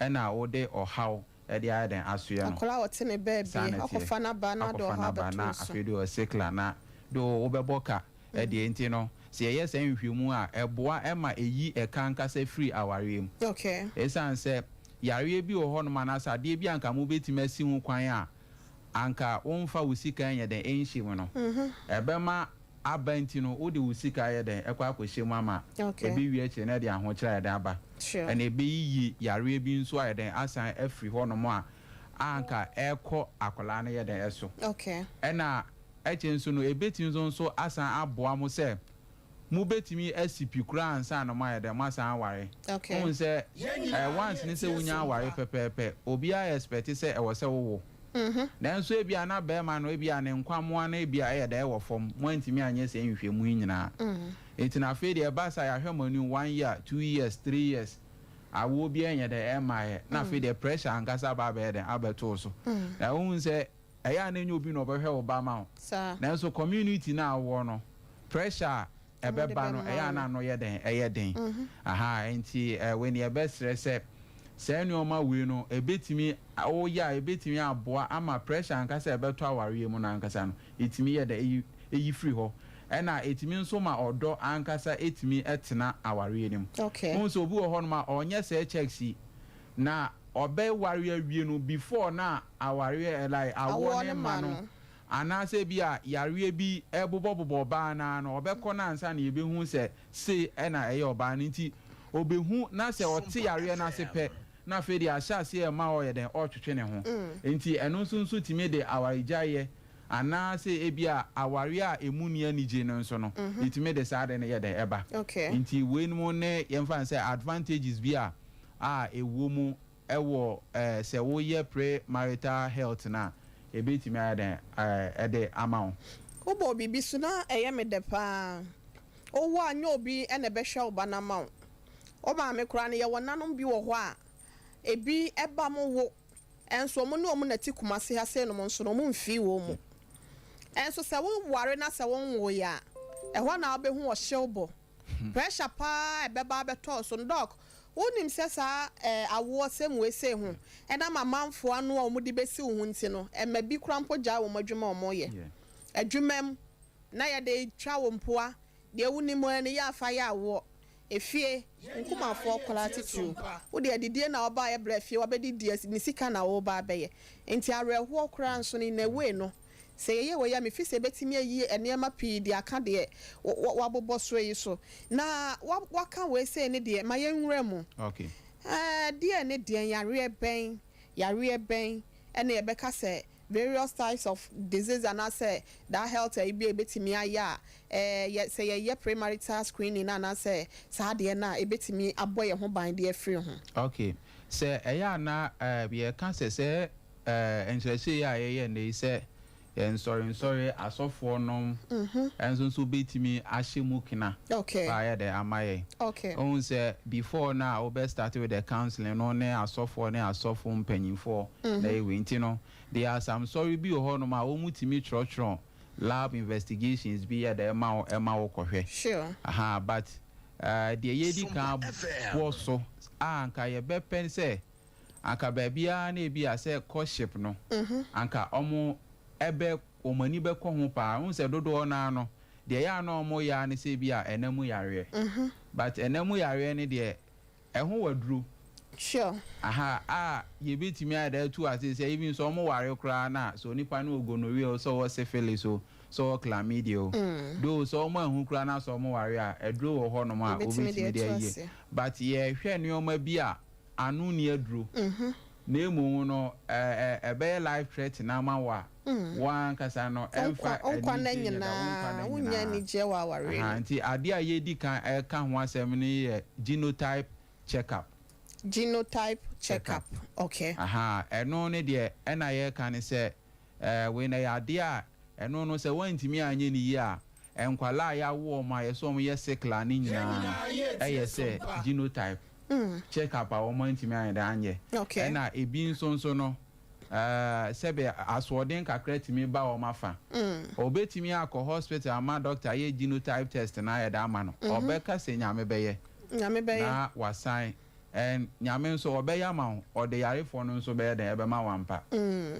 na wode ɔhaw de ayɛ dɛn asoɛ no. Akwadaa a ɔte ne Saa baabi na ɛteɛ. akɔfa n'aba na ade Akɔfa ɔhaw n'aba abɛto na ne so. afei deɛ ɔsekla na do wobɛbɔ ka deɛ nti no, sɛ yɛyɛ saa nhwehwɛmu a, ɛboa ma ɛyi ɛka ankasa firi awareɛ mu. Ɛsiane sɛ yareɛ bi wɔ hɔnom anaasɛ adeɛ bi a anka mobɛtumi asi ho kwan a anka womfa wo sika nyɛ dɛn nhyɛ mu no, ɛbɛma aba nti no, wode wo sika ayɛ dɛn ɛkɔ akɔhyɛ mu ama ɛbɛwie akyire na ɛde ahokyerɛ ayɛ dɛn aba. Ɛna ɛbɛyiyi yareɛ bi nso ayɛ dɛn asan afiri hɔnom a anka ɛrekɔ akwadaa no yɛ dɛn ɛso. Ɛna Ɛkyɛ nso no, ebetumi nso nso asan aboa mo sɛ mubetumi asi pi koraa ansa na moayɛ dɛn, moasan aware. Wohu sɛ, eh, once ne sɛ wunya aware pɛpɛɛpɛ, obiara expect sɛ ɛwɔ sɛ wowo. Nanso ebia na barima no, ebia ne nkwammoa no ebia ɛyɛ dɛn, ɛwɔ fam, moantumi anyɛ saa nhwehwɛmu yi nyinaa. Enti na afei deɛ ɛba saa, yɛahwɛ mo anim one year, 2 years, 3 years, awoɔ biara nyɛ dɛn, ɛmmaeɛ. Na afei deɛ pressure ankasa aba abɛyɛ dɛn, abɛto wo so. Na wohu sɛ ɛyɛ a na ɛnyɛ obi na ɔbɛhwɛ wo ba ma wo. Nanso community no a wowɔ no, pressure a ɛbɛba no, ɛyɛ a na ano yɛ dɛn? Ɛyɛ den. Aha, nti wei no yɛbɛsrɛ sɛ saa nneɛma wei no, ɛbɛtumi, woyɛ a ɛbɛtumi aboa ama pressure ankasa a ɛbɛtɔ awareɛ mu no ankasa no, ɛtumi yɛ dɛn? Ɛyi, ɛyi firi hɔ. Ɛna ɛtumi nso ma ɔdɔ ankasa ɛtumi tena awareɛ no mu. Wohu sɛ obi wɔ hɔnom a, ɔnyɛ saa checks yi, na ɔbɛware awie no before na awareɛ like awoɔ ne mma no anaasɛ bi a yareɛ bi ɛbobɔbobɔ ɔbaa no ara no ɔbɛkɔ no ansa na yɛbɛhu sɛ sei ɛna ɛyɛ ɔbaa no nti ɔbɛhu na sɛ ɔte yareɛ no ase pɛ. Na afei deɛ, ahyɛ aseɛ ɛma ɔyɛ dɛn, ɔretwetwe ne ho. Nti ɛno nso tumi de awaregyaeɛ anaasɛ ebi a aware a emu ni anigye no nso no, ɛtumi de saa de no yɛ dɛn, ɛba. Nti weinom ne yɛmfa no sɛ advantages bi a ɛwɔ mu ɛwɔ sɛ woyɛ pre-marital health na ebetumi ayɛ dɛn, ɛde ama wo. Wobɔ biribi so na ɛyɛ me dɛ paa. Wowɔ a, nyɛ obi ɛna ɛbɛhwɛ wo ba no ama wo. Wo maame koraa no, yɛwɔ nanom bi wɔ hɔ a ebi ɛba mo wo, ɛnso ɔmo ne ɔmo na ti Kumase ha sei nom nso no, ɔmo mfii wɔ mu. Ɛnso sɛ woware na sɛ wonwoeɛ a, ɛhɔ na wobɛhu ɔhyew bɔ pressure paa ɛbɛba abɛtɔɔ so no. Doc, wonim sɛ saa awoɔ sɛm wei ho ɛnam amanfoɔ ano a wɔde bɛsi wo ho nti no, ɛma bi kora mpo gyaa wɔn adwuma a wɔyɛ. Adwuma mu na yɛde twa wo mpoa deɛ, wonim ɛno yɛ afa yɛ awoɔ efie nkumafoɔ koraa titiriw. Wode adidie na ɔbaa yɛ brɛ fie, wabɛdidi ne sika na wɔba abɛyɛ, nti awerɛhoɔ koraa nso no. In a way no, sɛ yɛyɛ wɔ yɛ a, mefi sɛ ɛbɛtumi ayi nneɛma pii de aka deɛ wabobɔ so yi so na waka wei sei ne deɛ ma yɛnwura mu. Deɛ ne deɛ, yareɛ bɛn ɛna yɛbɛka sɛ various types of disease anaasɛ that health ɛyi bi a ebɛtumi ayɛ a yɛ sɛ yɛyɛ premarital screening anaasɛ saa deɛ no a, ebɛtumi abɔ yɛn ho ban de afiri ho? Okay, sɛ ɛyɛ ana yɛka sɛ nkyerɛkyerɛ yi a yɛyɛ ne yi sɛ yɛn nsɔre asɔfoɔ nom ɛnso nso bɛtumi ahyɛ mu kena paa yɛ dɛ ama yɛn. Ohun sɛ before na wobɛ start with the counseling no ne asɔfoɔ ne asɔfo mpanyinfoɔ na ewe nti no, there are some sɔre bi wɔ hɔnom a wɔn mu tumi twerɛtwerɛ lab investigations bi yɛ dɛ ɛma wo kɔhwɛ. Aha, but deɛ yɛdi kan bɔ so a, anka yɛbɛpɛ sɛ anka baabiara na ebi a sɛ courtship no, anka ɔmo ɛbɛ wɔn ani bɛkɔ ho paa. Ohun sɛ dodoɔ naa no deɛ, ɛyɛ a na ɔmo yɛ a ne sɛ bi a ɛnam mu yareɛ, but ɛnam mu yareɛ ne deɛ, ɛho wɔ duro. Aha a yɛbɛtumi ayɛ dɛ atu ase sɛ even sɛ ɔmo ware koraa na sɛ onipa no wɔ gonorrhea o, sɛ ɔwɔ syphilis o, sɛ ɔwɔ chlamydia o, though sɛ ɔmo ahu koraa na sɛ ɔmo ware a, aduro wɔ hɔnom a Wobɛtumi de wobɛtumi de atu ayie. ase. But yɛhwɛ nneɛma bi a ano ni aduro na emu no, ɛbɛyɛ life threat na ama wo a, wɔn ankasa no ɛmfa nkwa na anigye nyɛ da, wo nkwa nyinaa na wonya nyinaa. anigyeɛ wɔ awareɛ Aha, no. nti adeɛ a yɛdi kan ɛka ho asɛm no yɛ genotype check up. Genotype check up, okay. Aha, ɛno ne deɛ ɛna yɛka ne sɛ wei na yɛ adeɛ a ɛno no, sɛ wɔntumi anyɛ ne yie a, nkwalaa a yɛawo wɔn a yɛsɛ wɔn yɛ sickler ne nyinaa no, ɛyɛ sɛ genotype check up a wɔn antumi anyɛ dɛ anyɛ. Ɛna ebi nso no, sɛbɛ asoɔden kakra tumi ba wɔn afa, obetumi akɔ hospital ama doctor ayɛ genotype test na ayɛ dɛ ama no, ɔbɛka sɛ Nyame bɛyɛ. Nyame bɛyɛ. Na wasan ɛn Nyame nso ɔbɛyɛ ama wo, ɔde yarefoɔ no nso bɛyɛ dɛn, ɛbɛma wampa.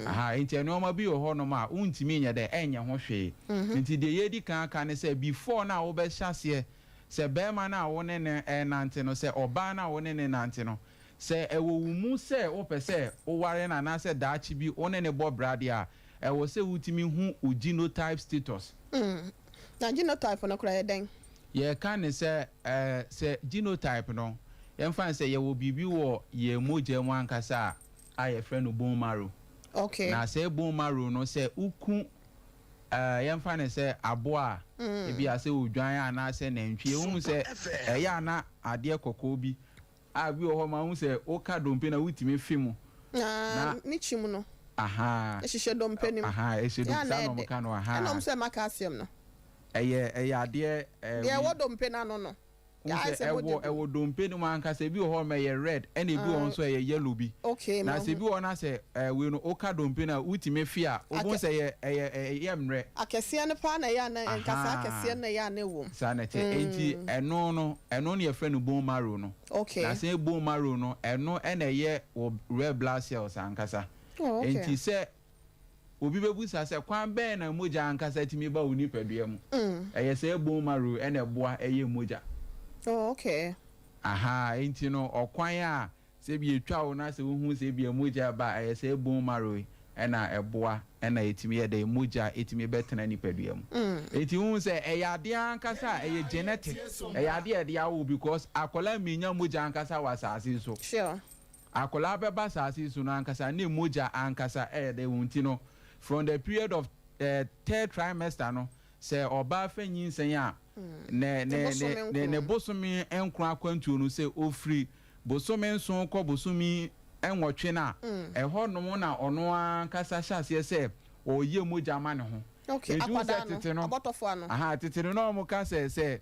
Aha, nti nneɛma bi wɔ hɔnom a wontumi nyɛ dɛn, ɛnyɛ ho hwee. Nti deɛ yɛdi kan aka ne sɛ before na wobɛhyɛ aseɛ sɛ bɛrima no a wo ne ne ɛnante no, sɛ ɔbaa no a wo ne ne nante no, sɛ ɛwɔ wo mu sɛ wopɛ sɛ woware no anaasɛ daakye bi wo ne ne bɔ bradeɛ a, ɛwɔ sɛ wotumi hu wo genotype status. Na genotype no koraa yɛ dɛn? Yɛka ne sɛ sɛ genotype no, yɛmfa ne sɛ yɛwɔ biribi wɔ yɛn mogya mu ankasa a yɛfrɛ no bone marrow. Na sɛ bone marrow no, sɛ woku yɛmfa ne sɛ aboa a ebi a sɛ odwan anaasɛ nantwie, wohu sɛ ɛyɛ ana adeɛ kɔkɔɔ bi a bi wɔ hɔ ma wohu sɛ woka dompe na wotumi fi mu. Na ne kyim no ɛhyehyɛ dompe no mu. Aha, ɛhyɛ dompe saa na ɔmo ka no aha. Ɛna ɔmo sɛ ma calcium no. Ɛyɛ adeɛ deɛ ɛwɔ dompe n'ano no. Wohu sɛ ɛwɔ dompe no mu ankasa, ebi wɔ hɔ ma ɛyɛ red, ɛna ebi wɔ hɔ nso ɛyɛ yellow bi. Na sɛ ebi wɔ hɔ na sɛ wei no, woka dompe no a, wotumi fi a, wohu sɛ ɛyɛ mmerɛ. Akɛseɛ no paa na ɛyɛ ana nkasa akɛseɛ no na ɛyɛ ana ɛwɔ mu. Saa na ɛkyɛ. Enti ɛno no yɛfrɛ no bone marrow no. Na sɛ bone marrow no, ɛno ɛna ɛyɛ wɔ red blood cells ankasa. Enti sɛ obi bɛbusa sɛ kwan bɛn na mogya ankasa tumi ba wo nipadua mu, ɛyɛ sɛ bone marrow ɛna ɛboa ɛyɛ mogya. Aha, enti no ɔkwan a sɛ bi etwa wo na sɛ wohu sɛ bi mogya ba, ɛyɛ sɛ bone marrow yi ɛna ɛboa ɛna ɛtumi yɛ dɛ mogya ɛtumi bɛtena nipadua mu. Enti wohu sɛ ɛyɛ adeɛ ankasa a ɛyɛ genetic, ɛyɛ adeɛ a ɛde awo, because akwadaa minya mogya ankasa wɔ asase so. Akwadaa bɛba asase so no ankasa ne mogya ankasa ɛyɛ dɛ wɔn ti no, from the period of third trimester no, sɛ ɔbaa fɛ nyinsɛn a, ne bosome 9 akwantuo no, sɛ ofiri bosome 7 kɔ bosome 8 no a, ɛhɔ nom na ɔno ankasa hyɛ aseɛ sɛ ɔyɛ mogya ma ne ho. Nti wo sɛ tete no, aha, tete no na ɔmo ka sɛ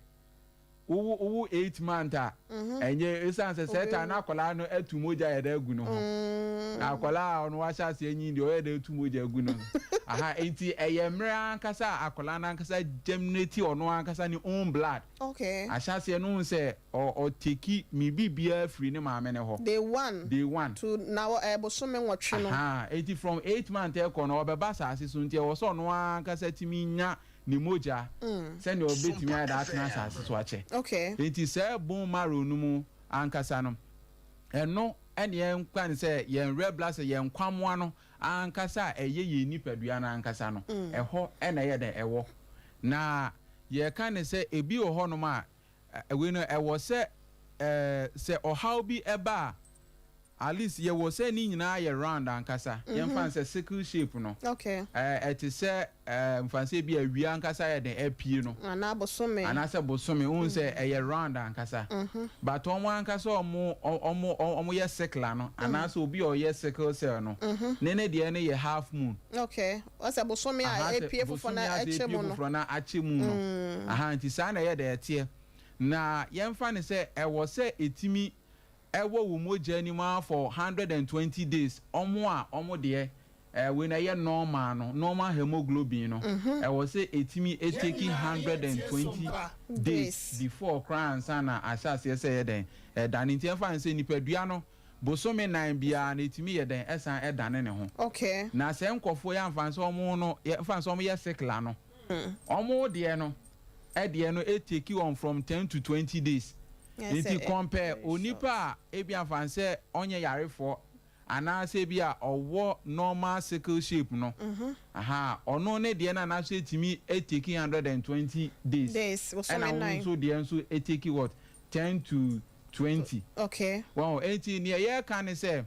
wowo 8 month a, ɛnyɛ esan sɛ ta na akwadaa no atu mogya yɛ dɛ agu ne ho, na akwadaa a ɔno wahyɛ aseɛ nyin deɛ, ɔyɛ dɛ atu mogya agu ne ho. Aha, nti ɛyɛ mmerɛ ankasa a akwadaa no ankasa generate ɔno ankasa ne own blood. Ahyɛ aseɛ no sɛ ɔteki ne biribiara firi ne maame ne hɔ. Day one. Day one. To na bosome 8 no. Aha, eti from 8 month ɛkɔ no, ɔbɛba asase so, nti ɛwɔ sɛ ɔno ankasa tumi nya ne mogya sɛnea ɔbɛtumi ayɛ dɛ atena asase so akyɛ. Nti sɛ bone marrow no mu ankasa no, ɛno ɛne yɛn kwan sɛ yɛn red blood cell, yɛn nkwamoa no ankasa a ɛyɛ yɛn nipadua no ankasa no, ɛhɔ ɛna ɛyɛ dɛ ɛwɔ. Na yɛka ne sɛ ebi wɔ hɔnom a ɛwei no ɛwɔ sɛ sɛ ɔhaw bi ɛba a, at least yɛwɔ sɛ ne nyinaa yɛ round ankasa. Yɛmfa sɛ sickle shape no, ɛte sɛ mfa sɛ bi awia ankasa yɛ den ɛpie no. Anaa bosome. Anaasɛ bosome, wohu sɛ ɛyɛ round ankasa. But ɔmo ankasa ɔmo yɛ sickler no, anaasɛ obi a ɔyɛ sickle cell no, ne deɛ no yɛ half moon. Okay, wɔsɛ bosome a epie foforɔ na ɛkyɛ mu no. Foforɔ na akyɛ mu no. Aha, nti saa na ɛyɛ dɛ ɛteɛ. Na yɛmfa ne sɛ ɛwɔ sɛ etimi ɛwɔ wo mogya anim a for 120 days. Ɔmo a ɔmo deɛ wei na ɛyɛ normal no, normal hemoglobin no, ɛwɔ sɛ etimi eteki 120 days before koraa ansa na ahyɛ aseɛ sɛ ɛyɛ dɛn ɛdane. Nti ɛmfa ne sɛ nipadua no bosome 4 biara na etimi yɛ dɛn ɛsan ɛdane ne ho. Na sɛ nkɔfoɔ yɛ amfa sɛ ɔmo no, yɛmfa sɛ ɔmo yɛ sickler no, ɔmo deɛ no ɛdeɛ no eteki on from 10 to 20 days. Nti compare onipa a ebi afa sɛ ɔnyɛ yarefoɔ anaasɛ ebi a ɔwɔ normal sickle shape no, aha, ɔno ne deɛ no anaasɛ etimi eteki 120 days. Days. Ɛna wɔn nso deɛ nso eteki what, 10 to 20. Wɔn eti nea yɛreka ne sɛ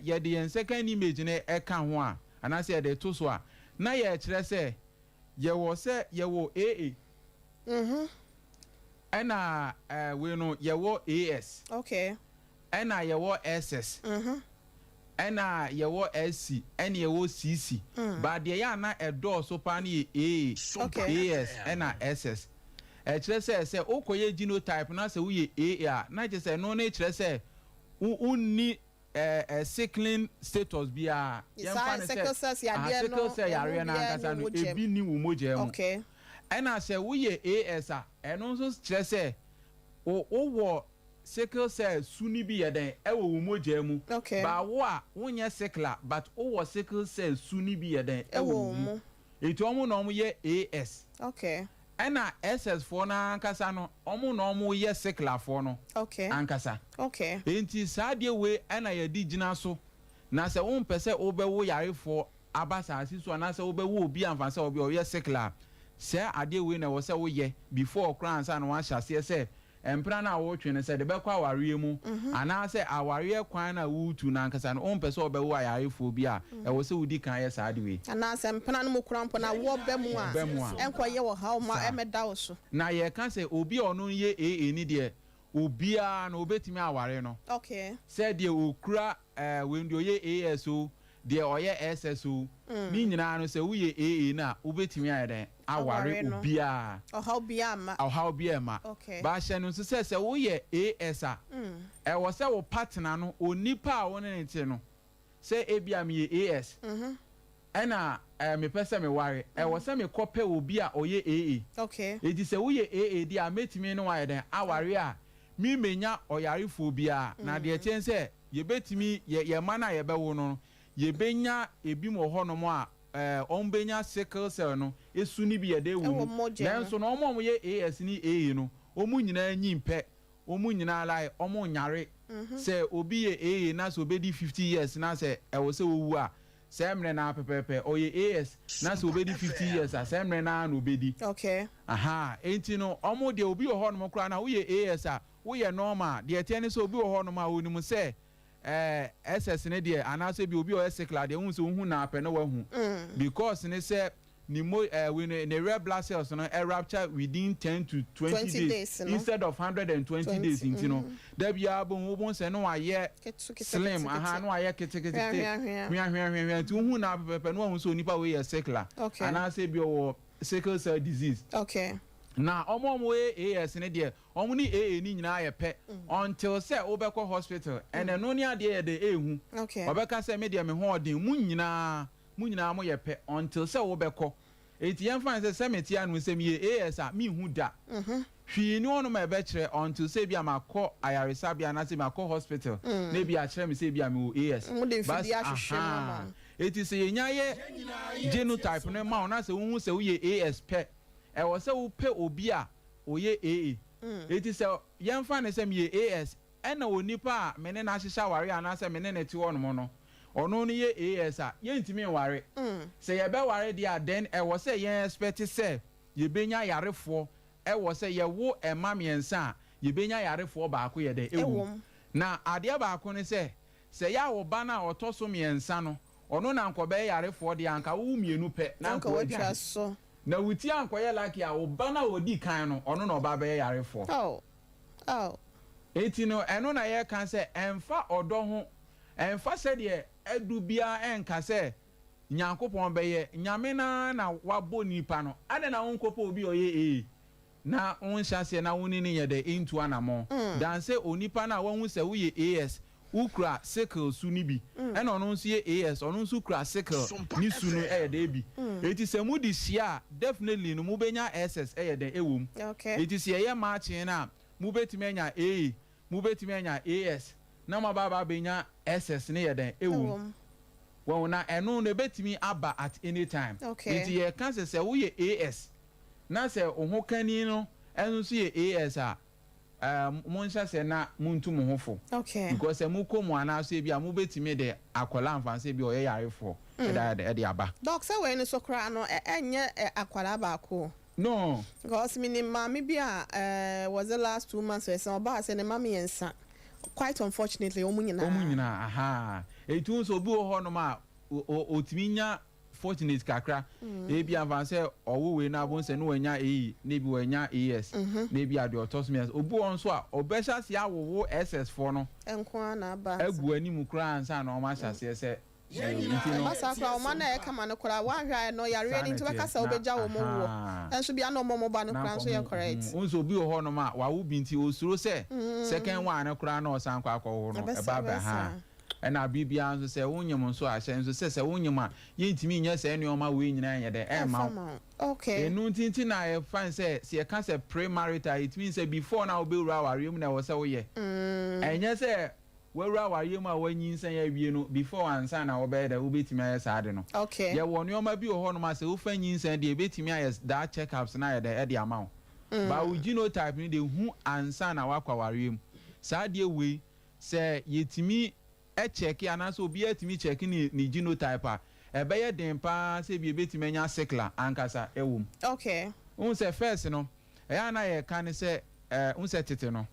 yɛde yɛn second image no ɛka ho a, anaasɛ yɛde to so a, na yɛrekyerɛ sɛ yɛwɔ sɛ yɛwɔ AA, ɛna wei no yɛwɔ AS, ɛna yɛwɔ SS, ɛna yɛwɔ SC, ɛna yɛwɔ CC. But deɛ yɛ ana ɛdɔɔso paa no yɛ AA, AS ɛna SS. Ɛkyerɛ sɛ wokɔyɛ genotype na sɛ woyɛ AA a, na kyerɛ sɛ ɛno ne kyerɛ sɛ wonni sickling status biara. Yɛmfa ne sɛ sickle cell yareɛ no ankasa no ebi ni wo mogya mu. Ɛna sɛ woyɛ AS a, ɛno nso kyerɛ sɛ wowɔ sickle cell su ni bi yɛ dɛn ɛwɔ wo mogya mu. Baawo a wonyɛ sickler, but wowɔ sickle cell su ni bi yɛ dɛn ɛwɔ wo mu. Etu ɔmo na ɔmo yɛ AS. Ɛna SS foɔ no ankasa no, ɔmo na ɔmo yɛ sickler foɔ no ankasa. Nti saa adeɛ wei ɛna yɛde gyina so na sɛ wompɛ sɛ wobɛwo yarefoɔ aba saase so, anaasɛ wobɛwo obi amfa sɛ obi ɔyɛ sickler, sɛ adeɛ wei na ɛwɔ sɛ woyɛ before koraa ansa na wahyɛ aseɛ sɛ mpena no a wotwe no sɛ de bɛkɔ awareɛ mu, anaasɛ awareɛ kwan no a wotu no ankasa no, wompɛ sɛ wobɛwo ayarefoɔ bi a, ɛwɔ sɛ wodi kan yɛ saa de wei. Anaasɛ mpena no mu kora mpo na woɔ bɛ mu a, bɛ mu a, ɛnkɔyɛ wɔ haw ma ɛmɛda wo so. Na yɛka sɛ obi a ɔno yɛ AA ni deɛ, obiara no obetumi aware no. Sɛ deɛ okura wei deɛ ɔyɛ AS o, deɛ ɔyɛ SS o, ne nyinaa no, sɛ woyɛ AA no a, wobɛtumi ayɛ dɛn aware obiara. Ɔhaw biara ma. Ɔhaw biara ma. Baahyɛ no nso sɛ woyɛ AS a, ɛwɔ sɛ wo partner no, onipa a wo ne ne te no, sɛ ebi a meyɛ AS ɛna mepɛ sɛ meware, ɛwɔ sɛ mekɔpɛ obi a ɔyɛ AA. Eti sɛ woyɛ AA deɛ a, mɛtumi ne wayɛ dɛn aware a mi menya ɔyarefoɔ biara. Na deɛ kyɛn sɛ yɛbɛtumi yɛ yɛn mma no a yɛbɛwo no, yɛbɛnya ebi wɔ hɔnom a wɔn bɛnya sickle cell no esu ni bi yɛde wɔ mu. Nanso na wɔn a wɔyɛ AS ne AA no, wɔn nyinaa nyi mpɛ, wɔn nyinaa like wɔn nyare. Sɛ obi yɛ AA na sɛ obedi 50 years na sɛ ɛwɔ sɛ owu a, sɛ mmerɛ naa pɛpɛɛpɛ. Ɔyɛ AS na sɛ obedi 50 years a, sɛ mmerɛ naa na obedi. Aha, enti no wɔn deɛ, obi wɔ hɔnom koraa na woyɛ AS a, woyɛ normal. Deɛ ɛteɛ ne sɛ obi wɔ hɔnom a onim sɛ SS ne deɛ, anaasɛ bi obi a ɔyɛ sickler deɛ, wohu sɛ wohu na apɛ na wahu, because ne sɛ ne mo we ne red blood cells no rupture within 10 to 20 20 days, days no. instead of 120 20, days. Nti no dabi a bohu wo sɛ no wayɛ Ketekete, slim, aha, no wayɛ ketekete, Hwea, hwea, hwea. hwea hwea hwea hwea. Nti wohu na pɛpɛpɛ no, wahu sɛ onipa wei yɛ sickler anaasɛ bi ɔwɔ sickle cell disease. Na ɔmo a ɔmo yɛ AS ne deɛ, ɔmo ne AA ne nyinaa yɛ pɛ until sɛ wobɛkɔ hospital. Ɛnɛ no ne adeɛ yɛ de ehu ɔbɛka sɛ me deɛ, me ho ɔden, mu nyinaa mo yɛ pɛ until sɛ wobɛkɔ. Eti yɛn fa sɛ mete ano sɛ meyɛ AS a, mehu da hwii ne wɔnom a ɛbɛkyerɛ until sɛ bi a makɔ ayaresabea anaasɛ makɔ hospital na ebi akyerɛ me sɛ bi a mewɔ AS. Mo de mfidie Bas- ahwehwɛ mu ama wo. Eti sɛ yɛnya yɛ genotype no ma wo na sɛ wohu sɛ woyɛ AS pɛ, ɛwɔ sɛ wopɛ obi a ɔyɛ AA. Eti sɛ yɛmfa ne sɛ meyɛ AS, ɛna onipa a me ne no ahyehyɛ aware anaasɛ me ne ne te hɔnom no, ɔno no yɛ AS a, yɛntumi nware. Sɛ yɛbɛware deɛ a, then ɛwɔ sɛ yɛn expect sɛ yɛbɛnya yarefoɔ. Ɛwɔ sɛ yɛwo ɛma mmiɛnsa a, yɛbɛnya yarefoɔ baako yɛ dɛ ɛwɔ Ɛwɔ mu. Na adeɛ baako ne sɛ, sɛ yɛ a wo ba no a ɔtɔ so mmiɛnsa no, ɔno na nkɔbɛyɛ yarefoɔ deɛ, anka wowo mmienu pɛ na anka anka watwa wagyae so. Na wo ti ankɔyɛ lucky a, wo ba no a ɔdi kan no, ɔno na ɔba bɛyɛ yarefoɔ. Oh oh. Eti no, ɛno na yɛka sɛ ɛnfa ɔdɔ ho, ɛnfa sɛdeɛ ɛdu biara, ɛnka sɛ Nyankopɔn bɛyɛ Nyame naa na wabɔ nipa no ade na wonkɔpɛ obi a ɔyɛ ee na wonhyɛ aseɛ na wo ne ne yɛ dɛ ntu anammɔn dan sɛ onipa no a wahu sɛ woyɛ AS, wokura sickle su no bi, ɛna ɔno nso yɛ AS, ɔno nso kura sickle ne su no ɛyɛ dɛ bi. Eti sɛ mode hyia a, definitely no mobɛnya SS ɛyɛ dɛ ɛwɔ mu. Eti sɛ yɛyɛ matching no a, mobɛtumi anya AA, mobɛtumi anya AS, na mo aba aba abɛnya SS ne yɛ dɛn ɛwɔ ɛwɔ mu. Mu. Wɔn na ɛno no ebɛtumi aba at any time. Nti yɛka sɛ woyɛ AS na sɛ wo ho kani no ɛno nso yɛ AS a, monhyɛ sɛ na montu mo ho fo because sɛ mokɔ mu anaasɛ bi a, mobɛtumi de akwadaa mfa sɛ bi a ɔyɛ yarefoɔ ɛda ɛde aba. Doc, sɛ wei no so koraa no, ɛnyɛ akwadaa baako o. No. Because minim maame bi a was the last 2 months ɛsɛn ɔbaa sɛ ne ma mmiɛnsa, quite unfortunately, wɔn nyinaa. Wɔn nyinaa aha. Etu nso obi wɔ hɔnom a otumi nya fortunate kakra. Ebi afa sɛ ɔwo wei na abo nsɛ ne wanya AE na ebi wanya AS na ebi ade ɔtɔ so mmiɛnsa. Obi wɔ nso a ɔbɛhyɛ ase awowo SS foɔ no nko ara na aba. Agu anim koraa ansa na wɔn ahyɛ aseɛ sɛ nti no. Ɛba saa koraa, ɔma na ɛyɛ kama no koraa, woahwɛ a ɛno yareɛ no nti wobɛka sɛ wobɛgya wɔ mo woɔ, ɛnso bia na ɔmɔ mo ba no koraa nso yɛ correct. Nso obi wɔ hɔnom a wawo bi nti osuro sɛ second one no koraa na ɔsan kɔ akɔwo no. Ɛbɛsa- ɛba bɛ ha. Ɛna biribiara nso sɛ wonyim nso ahyɛ nso sɛ wonyim a, yɛntumi nyɛ sɛ nneɛma wei nyinaa nyɛ dɛ ɛmma wo. Ɛmfa ma wo. Ɛnu nti na yɛfa sɛ yɛka sɛ pre-marital, it means sɛ before na wobɛwura awareɛ mu na ɛwɔ sɛ woyɛ. Ɛnyɛ sɛ wawura awareɛ mu a wanyinsɛn awie no before ansa na wobɛyɛ dɛ wobɛtumi ayɛ saa de no. Yɛwɔ nneɛma bi wɔ hɔnom a sɛ wofa nyinsɛn deɛ, ebɛtumi ayɛ daa check-ups na ayɛ dɛ ɛde ama wo ba wo genotype no de hu ansa na wakɔ awareɛ mu. Saa deɛ wei sɛ yɛtumi ɛcheck anaasɛ obiara tumi check ne genotype a, ɛbɛyɛ den paa sɛ ebi ebɛtumi anya sickler ankasa ɛwɔ mu. Wohu sɛ first no, ɛyɛ a na yɛka ne sɛ wohu sɛ tete no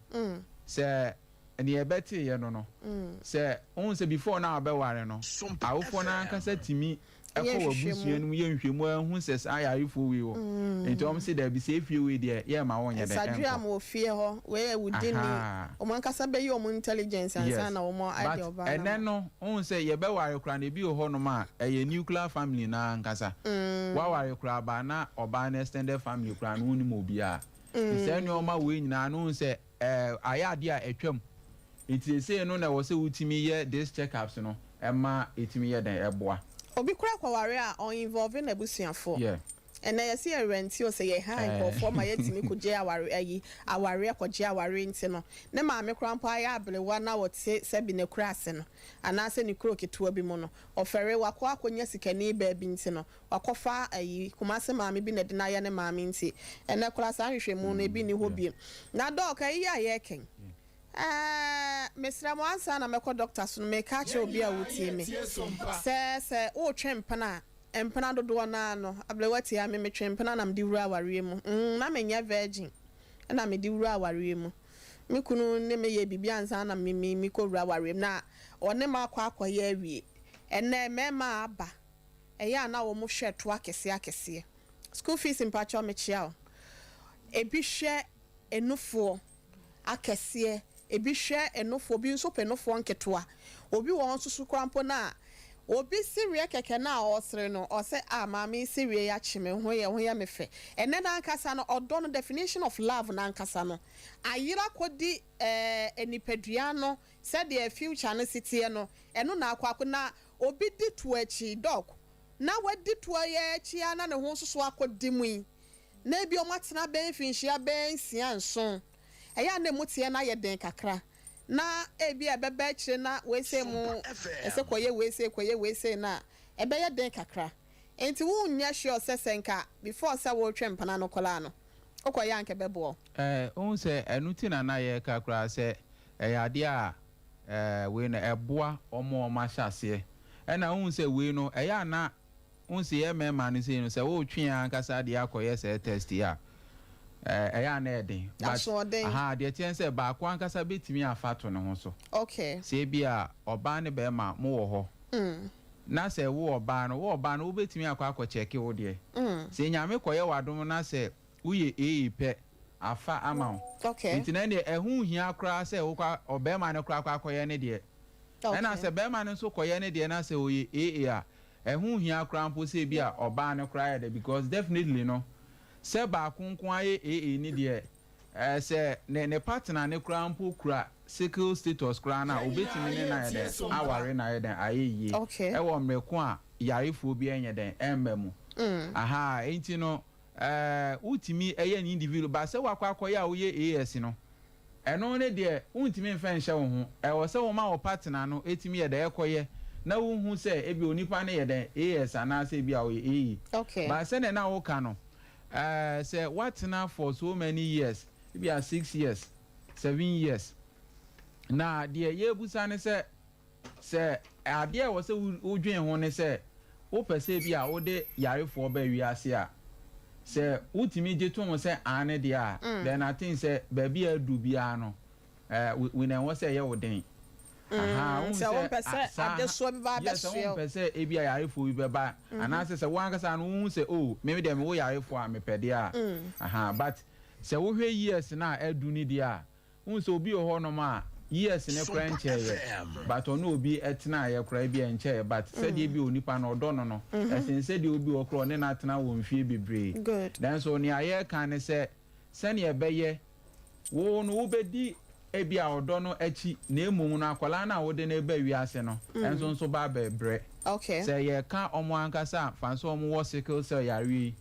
sɛ nea ɛbɛteeɛ no sɛ wohu sɛ before na wabɛware no, awofoɔ no ankasa tumi ɛkɔ Yɛ wɔ nhwehwɛmu. abusua no mu yɛ nhwehwɛmu ahu sɛ saa yarefoɔ wei wɔ nti wɔn sɛ daabi, sɛ efie wei deɛ yɛ ma wɔn nyɛ dɛ nsadua ɛnkɔ. ma ofie hɔ wei yɛ wudi ni. Wɔn ankasa bɛyi wɔn intelligence ansa na wɔn but ade ɔbaa. Ɛnɛ no, wohu sɛ yɛbɛware koraa no, ebi wɔ hɔnom a ɛyɛ nuclear family na ankasa waware koraa ba na ɔbaa no extended family koraa no, wonim obiara. Nti saa nneɛma wei nyinaa no, wohu sɛ ayɛ adeɛ a ɛtwam. Nti esei no na ɛwɔ sɛ wotumi yɛ this check-ups no, ɛma ɛtumi yɛ dɛn ɛboa. Obi kora kɔware a ɔinvolve n'abusuafoɔ. Ɛnɛ yɛsi yɛ rent o, sɛ yɛ ha nkurɔfoɔ ma yɛtumi kɔgye aware ayi aware kɔgye aware. Nti no ne maame kora mpo ayɛ abelewa na wɔte sɛbi ne kura ase no anaasɛ ne kuro ketewa bi mu no, ɔfɛre wakɔ akɔnya sikani baabi. Nti no wakɔfa ayi Kumase maame bi na ɛde n'ayɛ ne maame. Nti ɛnɛ kora saa nhwehwɛmu no ebi ni hɔ biem. Na Doc, ayi a yɛrekɛn, mesrɛ mo, ansa na mɛkɔ doctor so no, meka akyerɛ obi a wotie me sɛ wotwe mpena a, mpena dodoɔ naa no abelewa tie a, me metwe mpena na mede wura awareɛ mu. Na menyɛ virgin ɛna mede wura awareɛ mu. Me kunu ne me yɛ biribi ansa na me kɔwura awareɛ mu, na ɔne me akɔ akɔyɛ awie. Ɛnɛ mmarima aba, ɛyɛ a na wɔn hwɛ to akɛseɛ akɛseɛ. School fees, mpakyɛw, mekyia o. Ebi hwɛ enufoɔ akɛseɛ, ebi hwɛ enufoɔ, obi nso pɛ nufoɔ nketewa. Obi wɔ hɔ nso so koraa mpo na obi sereɛ kɛkɛ na ɔsere no, ɔsɛ a maame sereɛ yi akyi me ho yɛ ho yɛ me fɛ. Ɛnɛ n'ankasa no, ɔdɔ no, definition of love n'ankasa no ayera kɔdi nipadua no sɛdeɛ future no si teɛ no. Ɛno na akɔ akɔ na obi di to akyi, Doc, na wadi to yɛ akyi a na ne ho nso so akɔdi mu yi, na ebi ɔmo atena bɛn mfinhyia bɛn 6, 7, ɛyɛ a na emu teɛ na ayɛ den kakra, na ebi a ɛbɛba akyire na weesei mu ɛsɛ kɔyɛ weesei, kɔyɛ weesei, na ɛbɛyɛ den kakra. Nti wonyɛ sure sɛ nka before sɛ wɔretwe mpana no kɔlaa no, wokɔyɛ anka bɛboɔ? Ohun sɛ ɛno ti na na yɛka koraa sɛ ɛyɛ adeɛ a wei no ɛboa ɔmo a ɔmo ahyɛ aseɛ. Ɛna ohun sɛ wei no ɛyɛ ana ohun sɛ yɛ mmarima no sei no, sɛ wɔretwe yɛn ankasa deɛ akɔyɛ sɛ test yi a, ɛyɛ ana ɛden. But Asoɔden. Aha deɛ, teɛ sɛ baako ankasa bɛtumi afa to ne ho so. Sɛ ebi a ɔbaa ne bɛrima mo wɔ hɔ na sɛ wo ɔbaa no wobɛtumi akɔ check wo deɛ. Sɛ Nyame kɔyɛ w'adom na sɛ woyɛ AA pɛ, afa ama wo. Nti na deɛ ɛho hia koraa sɛ wokɔ ɔbɛrima no koraa akɔ akɔyɛ ne deɛ. Ɛna sɛ bɛrima no nso kɔyɛ ne deɛ na sɛ ɔyɛ AA a, ɛho hia koraa mpo sɛ bi a ɔbaa no koraa yɛ dɛ, because definitely no, sɛ baako nko ayɛ AA ne deɛ, sɛ ne partner ne koraa mpo kura sickle status koraa na obetumi ne na yɛ dɛ aware na yɛ dɛ ayɛ yie. Ɛwɔ mmerɛko a yarefoɔ bi ɛnyɛ dɛ ɛmma mu. Aha nti no, wotumi ɛyɛ ne individual ba sɛ wakɔ akɔyɛ a woyɛ AS no, ɛno ne deɛ wontumi mfɛ nhyɛ wo ho. Ɛwɔ sɛ wɔma wo partner no etumi yɛ dɛ ɛkɔyɛ na wohu sɛ ebi onipa no yɛ dɛ AS anaasɛ ebi a ɔyɛ AA. Ba sɛnea na woka no, sɛ watena for so many years, ebi a 6 years, 7 years, na deɛ yɛbusa ne sɛ adeɛ a ɛwɔ sɛ wodwen ho ne sɛ wopɛ sɛ bi a wode yarefoɔ ba wiase a, sɛ wotumi gye to ho sɛ ane deɛ a, then I think sɛ baabi a adu biara no, wei na ɛwɔ sɛ ɛyɛ wo den. Aha, wohu Sɛ wompɛ sɛ adesoa bi ba Yes, sɛ abɛsoɛ wo. wompɛ sɛ ebi a yarefoɔ bi bɛba, anaasɛ sɛ wo ankasa no wohu sɛ, oh, me deɛ mewɔ yarefoɔ a mepɛ deɛ a, aha. But sɛ wohwɛ years na adu ne deɛ a, wohu sɛ obi wɔ hɔnom a years ne koraa nkyɛeɛ, but ɔne obi ɛtenaeɛ koraa bi ɛnkyɛeɛ, but sɛdeɛ bi onipa no ɔdɔ no, ɛsen sɛdeɛ obi wɔ koraa ɔne no atena wɔ mfie bebree. Nanso nea yɛreka ne sɛ, sɛnea ɛbɛyɛ wo no wobɛdi ebi a ɔdɔ no akyi, na emom no akwadaa no a wode no ba wiase no ɛnso ba abɛbrɛ. Sɛ yɛka ɔmo ankasa a, fa nso ɔmo wɔ sickle cell yare yi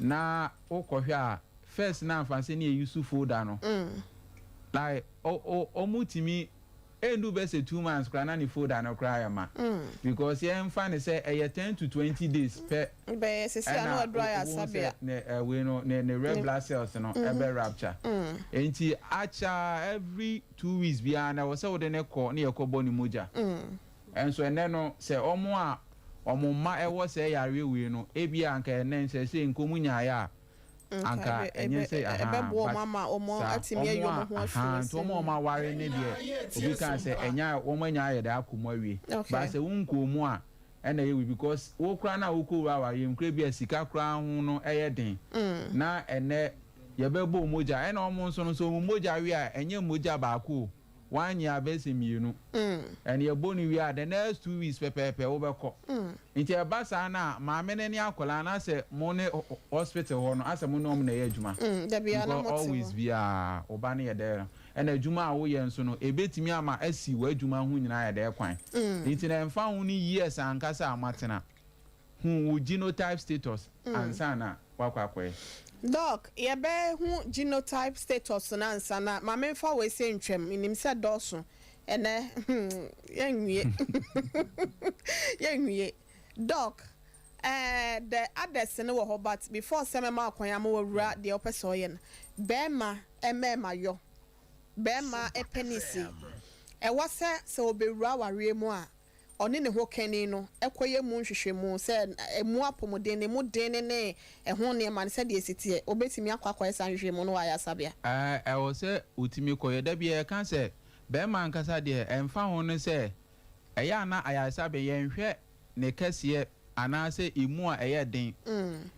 na wokɔhwɛ a, first na nfa sɛ ne yɛ use folder no, like ɔmo tumi endu bɛ sɛ 2 months koraa na ne folder no koraa yɛ ma, because yɛmfa ne sɛ ɛyɛ 10 to 20 days pɛ. Bɛyɛ sisi a na waduru ayɛ asabea. Ne wei no ne red blood cells no ɛbɛ rupture. Nti akya every 2 weeks biara na ɛwɔ sɛ wode ne kɔ ne yɛ kɔ bɔ ne mogya. Ɛnso ɛnɛ no, sɛ ɔmo a ɔmo mma ɛwɔ sɛ yareɛ wei no, ebi a anka ɛnɛ nsɛ sɛ nkomu nyaayɛ a, anka ɛnyɛ sɛ aha. Ɛbɛboa ɔmo ama ɔmo atumi ayi ɔmo ho afiri. Nti ɔmo a ɔmo aware ne deɛ, obi kan sɛ ɛnya wɔn anya ayɛ dɛ akɔ mu awie. Ba sɛ wɔn mu a, ɛna ɛyɛ wi, because wo koraa na wokɔ wura awareɛ mu koraa bi a, sika koraa ho no ɛyɛ den. Na ɛnɛ yɛbɛbɔ mogya, ɛna ɔmo nso no so ɔmo mogya wie a, ɛnyɛ mogya baako o, wanyɛ abɛsɛ mmienu. Ɛna yɛbɔ no wie a, the next 2 weeks pɛpɛɛpɛ wobɛkɔ. Nti ɛba saa na maame ne akwadaa na sɛ mo ne hospital hɔ no, asɛ mo ne ɔmo na ɛyɛ adwuma. Because always biara ɔba no yɛ dɛ no, ɛna adwuma a woyɛ nso no ebetumi ama asi w'adwuma ho nyinaa yɛ dɛ kwan. Nti na ɛnfa ho ne years ankasa a matena hu wo genotype status ansa na wakɔ akɔyɛ. Doc, yɛbɛhu genotype status no ansa na maame nfa wɔ ese ntwam. Nim sɛ dɔɔso ɛnɛ, yɛnwie, yɛnwie. Doc, the others no wɔ hɔ, but before sɛ mɛma akwan ama wɔwura deɛ ɔpɛ sɛ ɔyɛ no, bɛrima mmarima yɔ bɛrima penis, ɛwɔ sɛ ɔbɛwura awareɛ mu a, Ɔne ne ho kani no kɔyɛ mu nhwehwɛmu sɛ ɛmu apɔmuden, ne mu den ne ne ɛho nneɛma no sɛdeɛ ɛsi teɛ. Ɔbɛtumi akɔ akɔyɛ saa nhwehwɛmu no wɔ ayaresabea. Ɛwɔ sɛ ɔtumi kɔyɛ. Da biara yɛka sɛ barima ankasa deɛ ɛmfa ho ne sɛ ɛyɛ a na ayaresabea yɛnhwɛ ne kɛseɛ anaasɛ ɛmu a ɛyɛ den.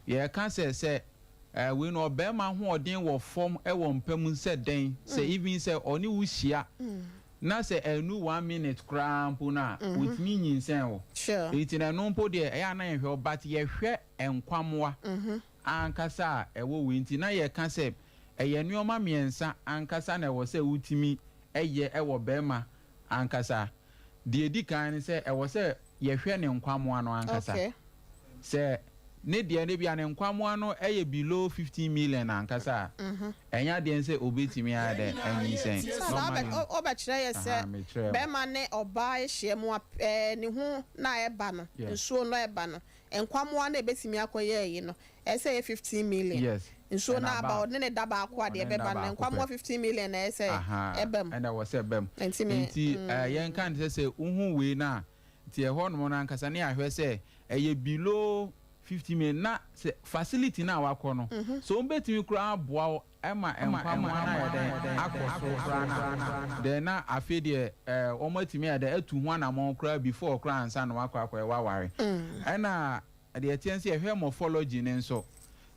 Yɛka sɛ sɛ wei no ɔbarima ahoɔden wɔ fam wɔ mpa mu sɛ dɛn, sɛ even sɛ ɔne wo hyia na sɛ ɛnnu one minute koraa mpo no a, ɔtumi nyinsɛn wo. Nti no ɛno mpo deɛ ɛyɛ a na yɛnhwɛ hɔ but yɛhwɛ nkwammoa ankasa a ɛwɔ wei nti na yɛka sɛ ɛyɛ nnoɔma mmiɛnsa ankasa na ɛwɔ sɛ wotumi yɛ wɔ barima ankasa. Deɛ ɛdi kan ne sɛ ɛwɔ sɛ yɛhwɛ ne nkwammoa no ankasa. Sɛ ne deɛ no ebia ne nkwammoa no yɛ below 15 million ankasa a, ɛnyɛ adeɛ sɛ ɔbɛtumi ayɛ dɛn anyinsɛn. Normally no. Wobɛkyerɛ yɛ sɛ bɛrima ne ɔbaa ahyia mu a, ne ho no a ɛba no, nsuo no a ɛba no, nkwammoa no a ɛbɛtumi akɔyɛ ayi no, ɛsɛ sɛ ɛyɛ 15 million. Nsuo no aba, ɔne ne da baako a, deɛ ɛbɛba no, nkwammoa 15 million na ɛsɛ sɛ ɛba mu. Ɛna ɛwɔ sɛ ɛba mu. Nti yɛnka no sɛ sɛ wohu wei no a, nti ɛhɔ nom no ankasa ne yɛahwɛ sɛ ɛyɛ below 15 million na sɛ facility no a wakɔ no, sɛ wɔbɛtumi koraa aboa wo ma nkwammoa no ayɛ dɛn akɔ soro koraa no a, then na afei deɛ wɔatumi ayɛ dɛn atu ho anammɔn koraa before koraa ansa na wakɔ akɔyɛ w'aware. Ɛna deɛ ɛteɛ nso yɛhwɛ morphology no nso,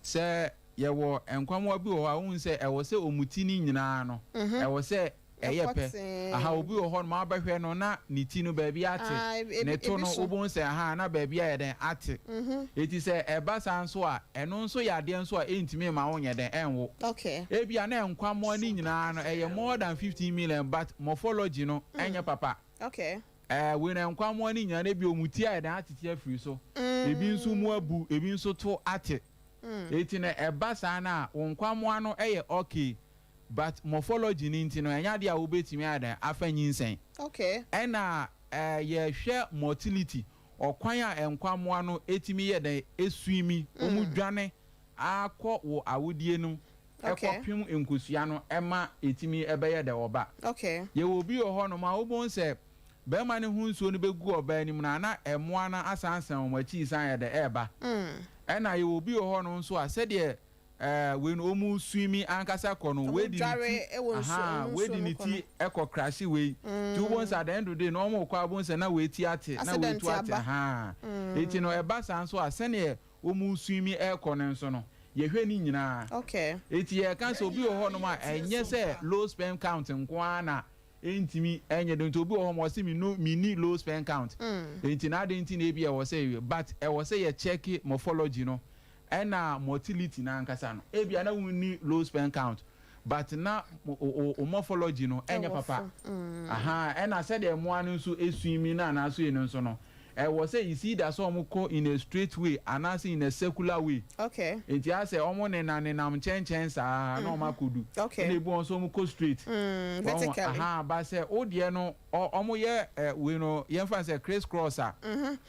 sɛ yɛwɔ nkwammoa bi wɔ hɔ a wohu sɛ ɛwɔ sɛ wɔn ti no nyinaa no ɛwɔ sɛ ɛyɛ pɛ. Aha, obi wɔ hɔ nom a wobɛhwɛ no na ne ti no baabi ate, ne to no wobɛhu sɛ aha na baabi ayɛ dɛn ate. Enti sɛ ɛba saa nso a, ɛno nso yɛ adeɛ nso a ɛntumi mma wonyɛ dɛn ɛnwo. Ebia na nkwammoa no nyinaa no ɛyɛ more than 15 million but morphology no ɛnyɛ papa. Ɛɛ wei no nkwammoa no nyinaa no ebia wɔn ti ayɛ dɛn atete afiri so, ebi nso mu abu, ebi nso to ate. Enti no ɛba saa no a, wo nkwammoa no yɛ okay but morphology no nti no ɛnyɛ adeɛ a wobɛtumi ayɛ dɛn afa nyinsɛn. Ɛna yɛhwɛ motility, ɔkwan a nkwammoa no tumi yɛ dɛn swimi, wɔn dwane akɔ wo awodie no kɔpem nkosua no ma ɛtumi bɛyɛ dɛ ɔba. Yɛwɔ obi wɔ hɔ nom a wobɛhu sɛ barima no ho nsuo no bɛgu ɔbaa no mu no a na mmoa no asansan wɔn akyi san yɛ dɛ ɛreba. Ɛna yɛwɔ obi wɔ hɔ nom nso a sɛdeɛ wei no wɔn swimi ankasa kɔ no, wei de ne ti, ahaa, wei de ne ti kɔ krahye wei. Nti wobɛhu sɛ at the end of the day no wɔn rekɔ a wobɛhu sɛ na wei ti ate, na wei tu ate, ahaa. Nti no ɛba saa nso a sɛdeɛ wɔn swimi rekɔ no nso no, yɛhwɛ ne nyinaa. Nti yɛreka sɛ obi wɔ hɔnom a ɛnyɛ sɛ low sperm count nko ara na ɛntumi ɛnyɛ den. Nti obi wɔ hɔ ma ɔse me no menni low sperm count. Nti na adɛn nti na ebi ɛwɔ sɛ, but ɛwɔ sɛ yɛ check morphology no ɛna motility no ankasa no. Ebia na wonni low sperm count but na wo morphology no ɛnyɛ papa. Ahaa, ɛna sɛdeɛ mmoa no nso swimi no anaa so yi no nso no, ɛwɔ sɛ it's either sɛ wɔn kɔ in a straight way anaasɛ in a circular way. Nti ayɛ sɛ wɔn nenam nenam nkyɛnkyɛn saa na wɔn akɔdu. Ɛna ebi wɔn nso wɔn kɔ straight. Wɔn ahaa, but sɛ wo deɛ no wɔn yɛ wei no yɛn fa no sɛ criss cross a.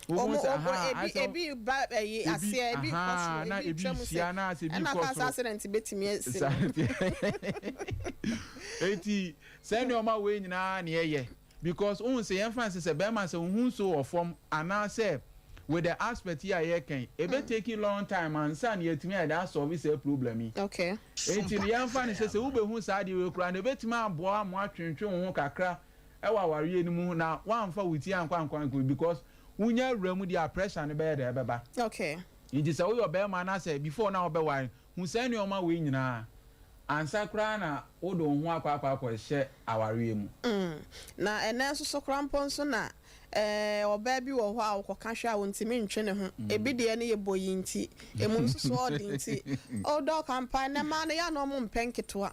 Wɔn sɛ ahaa, ayɛ sɛ ebi ba ɛyi aseɛ, ebi kɔ soro, na ebi twam hyia na asɛ ebi ɛna kɔ kaa sɛ soro. Accident betumi asi no. Eti sɛ nneɛma wei nyinaa na yɛyɛ because wohu sɛ yɛmfa no sɛ sɛ bɛrima sɛ wo ho nsuo wɔ fam anaasɛ with the aspect yi a yɛreka yi, ebe take long time ansa na yɛatumi ayɛ dɛ asolve saa problem yi. Enti no yɛmfa no sɛ sɛ wobɛhu saa adeɛ wei koraa no ebetumi aboa ama woatwentwe wo ho kakra wɔ awareɛ no mu na woamfa wo ti ankɔ ankɔ ankɔ because wonya awura mu deɛ a pressure no bɛyɛ dɛ ɛbɛba. Nti sɛ woyɛ ɔbarima na sɛ before na wobɛware hu saa nnoɔma wei nyinaa ansa koraa na wode wo ho akɔ akɔ akɔ hyɛ awareɛ mu. Na ɛnɛ nso so koraa mpo nso na eh, ɔbaa bi wɔ hɔ a ɔkɔka hwɛ a ɔntumi ntwe ne ho. Ebi deɛ no yɛ boyi nti, emu nso so ɔɔden nti. Oh Doc, ampa ɛnɛ mmaa no yɛ a na wɔn mpɛ nketewa.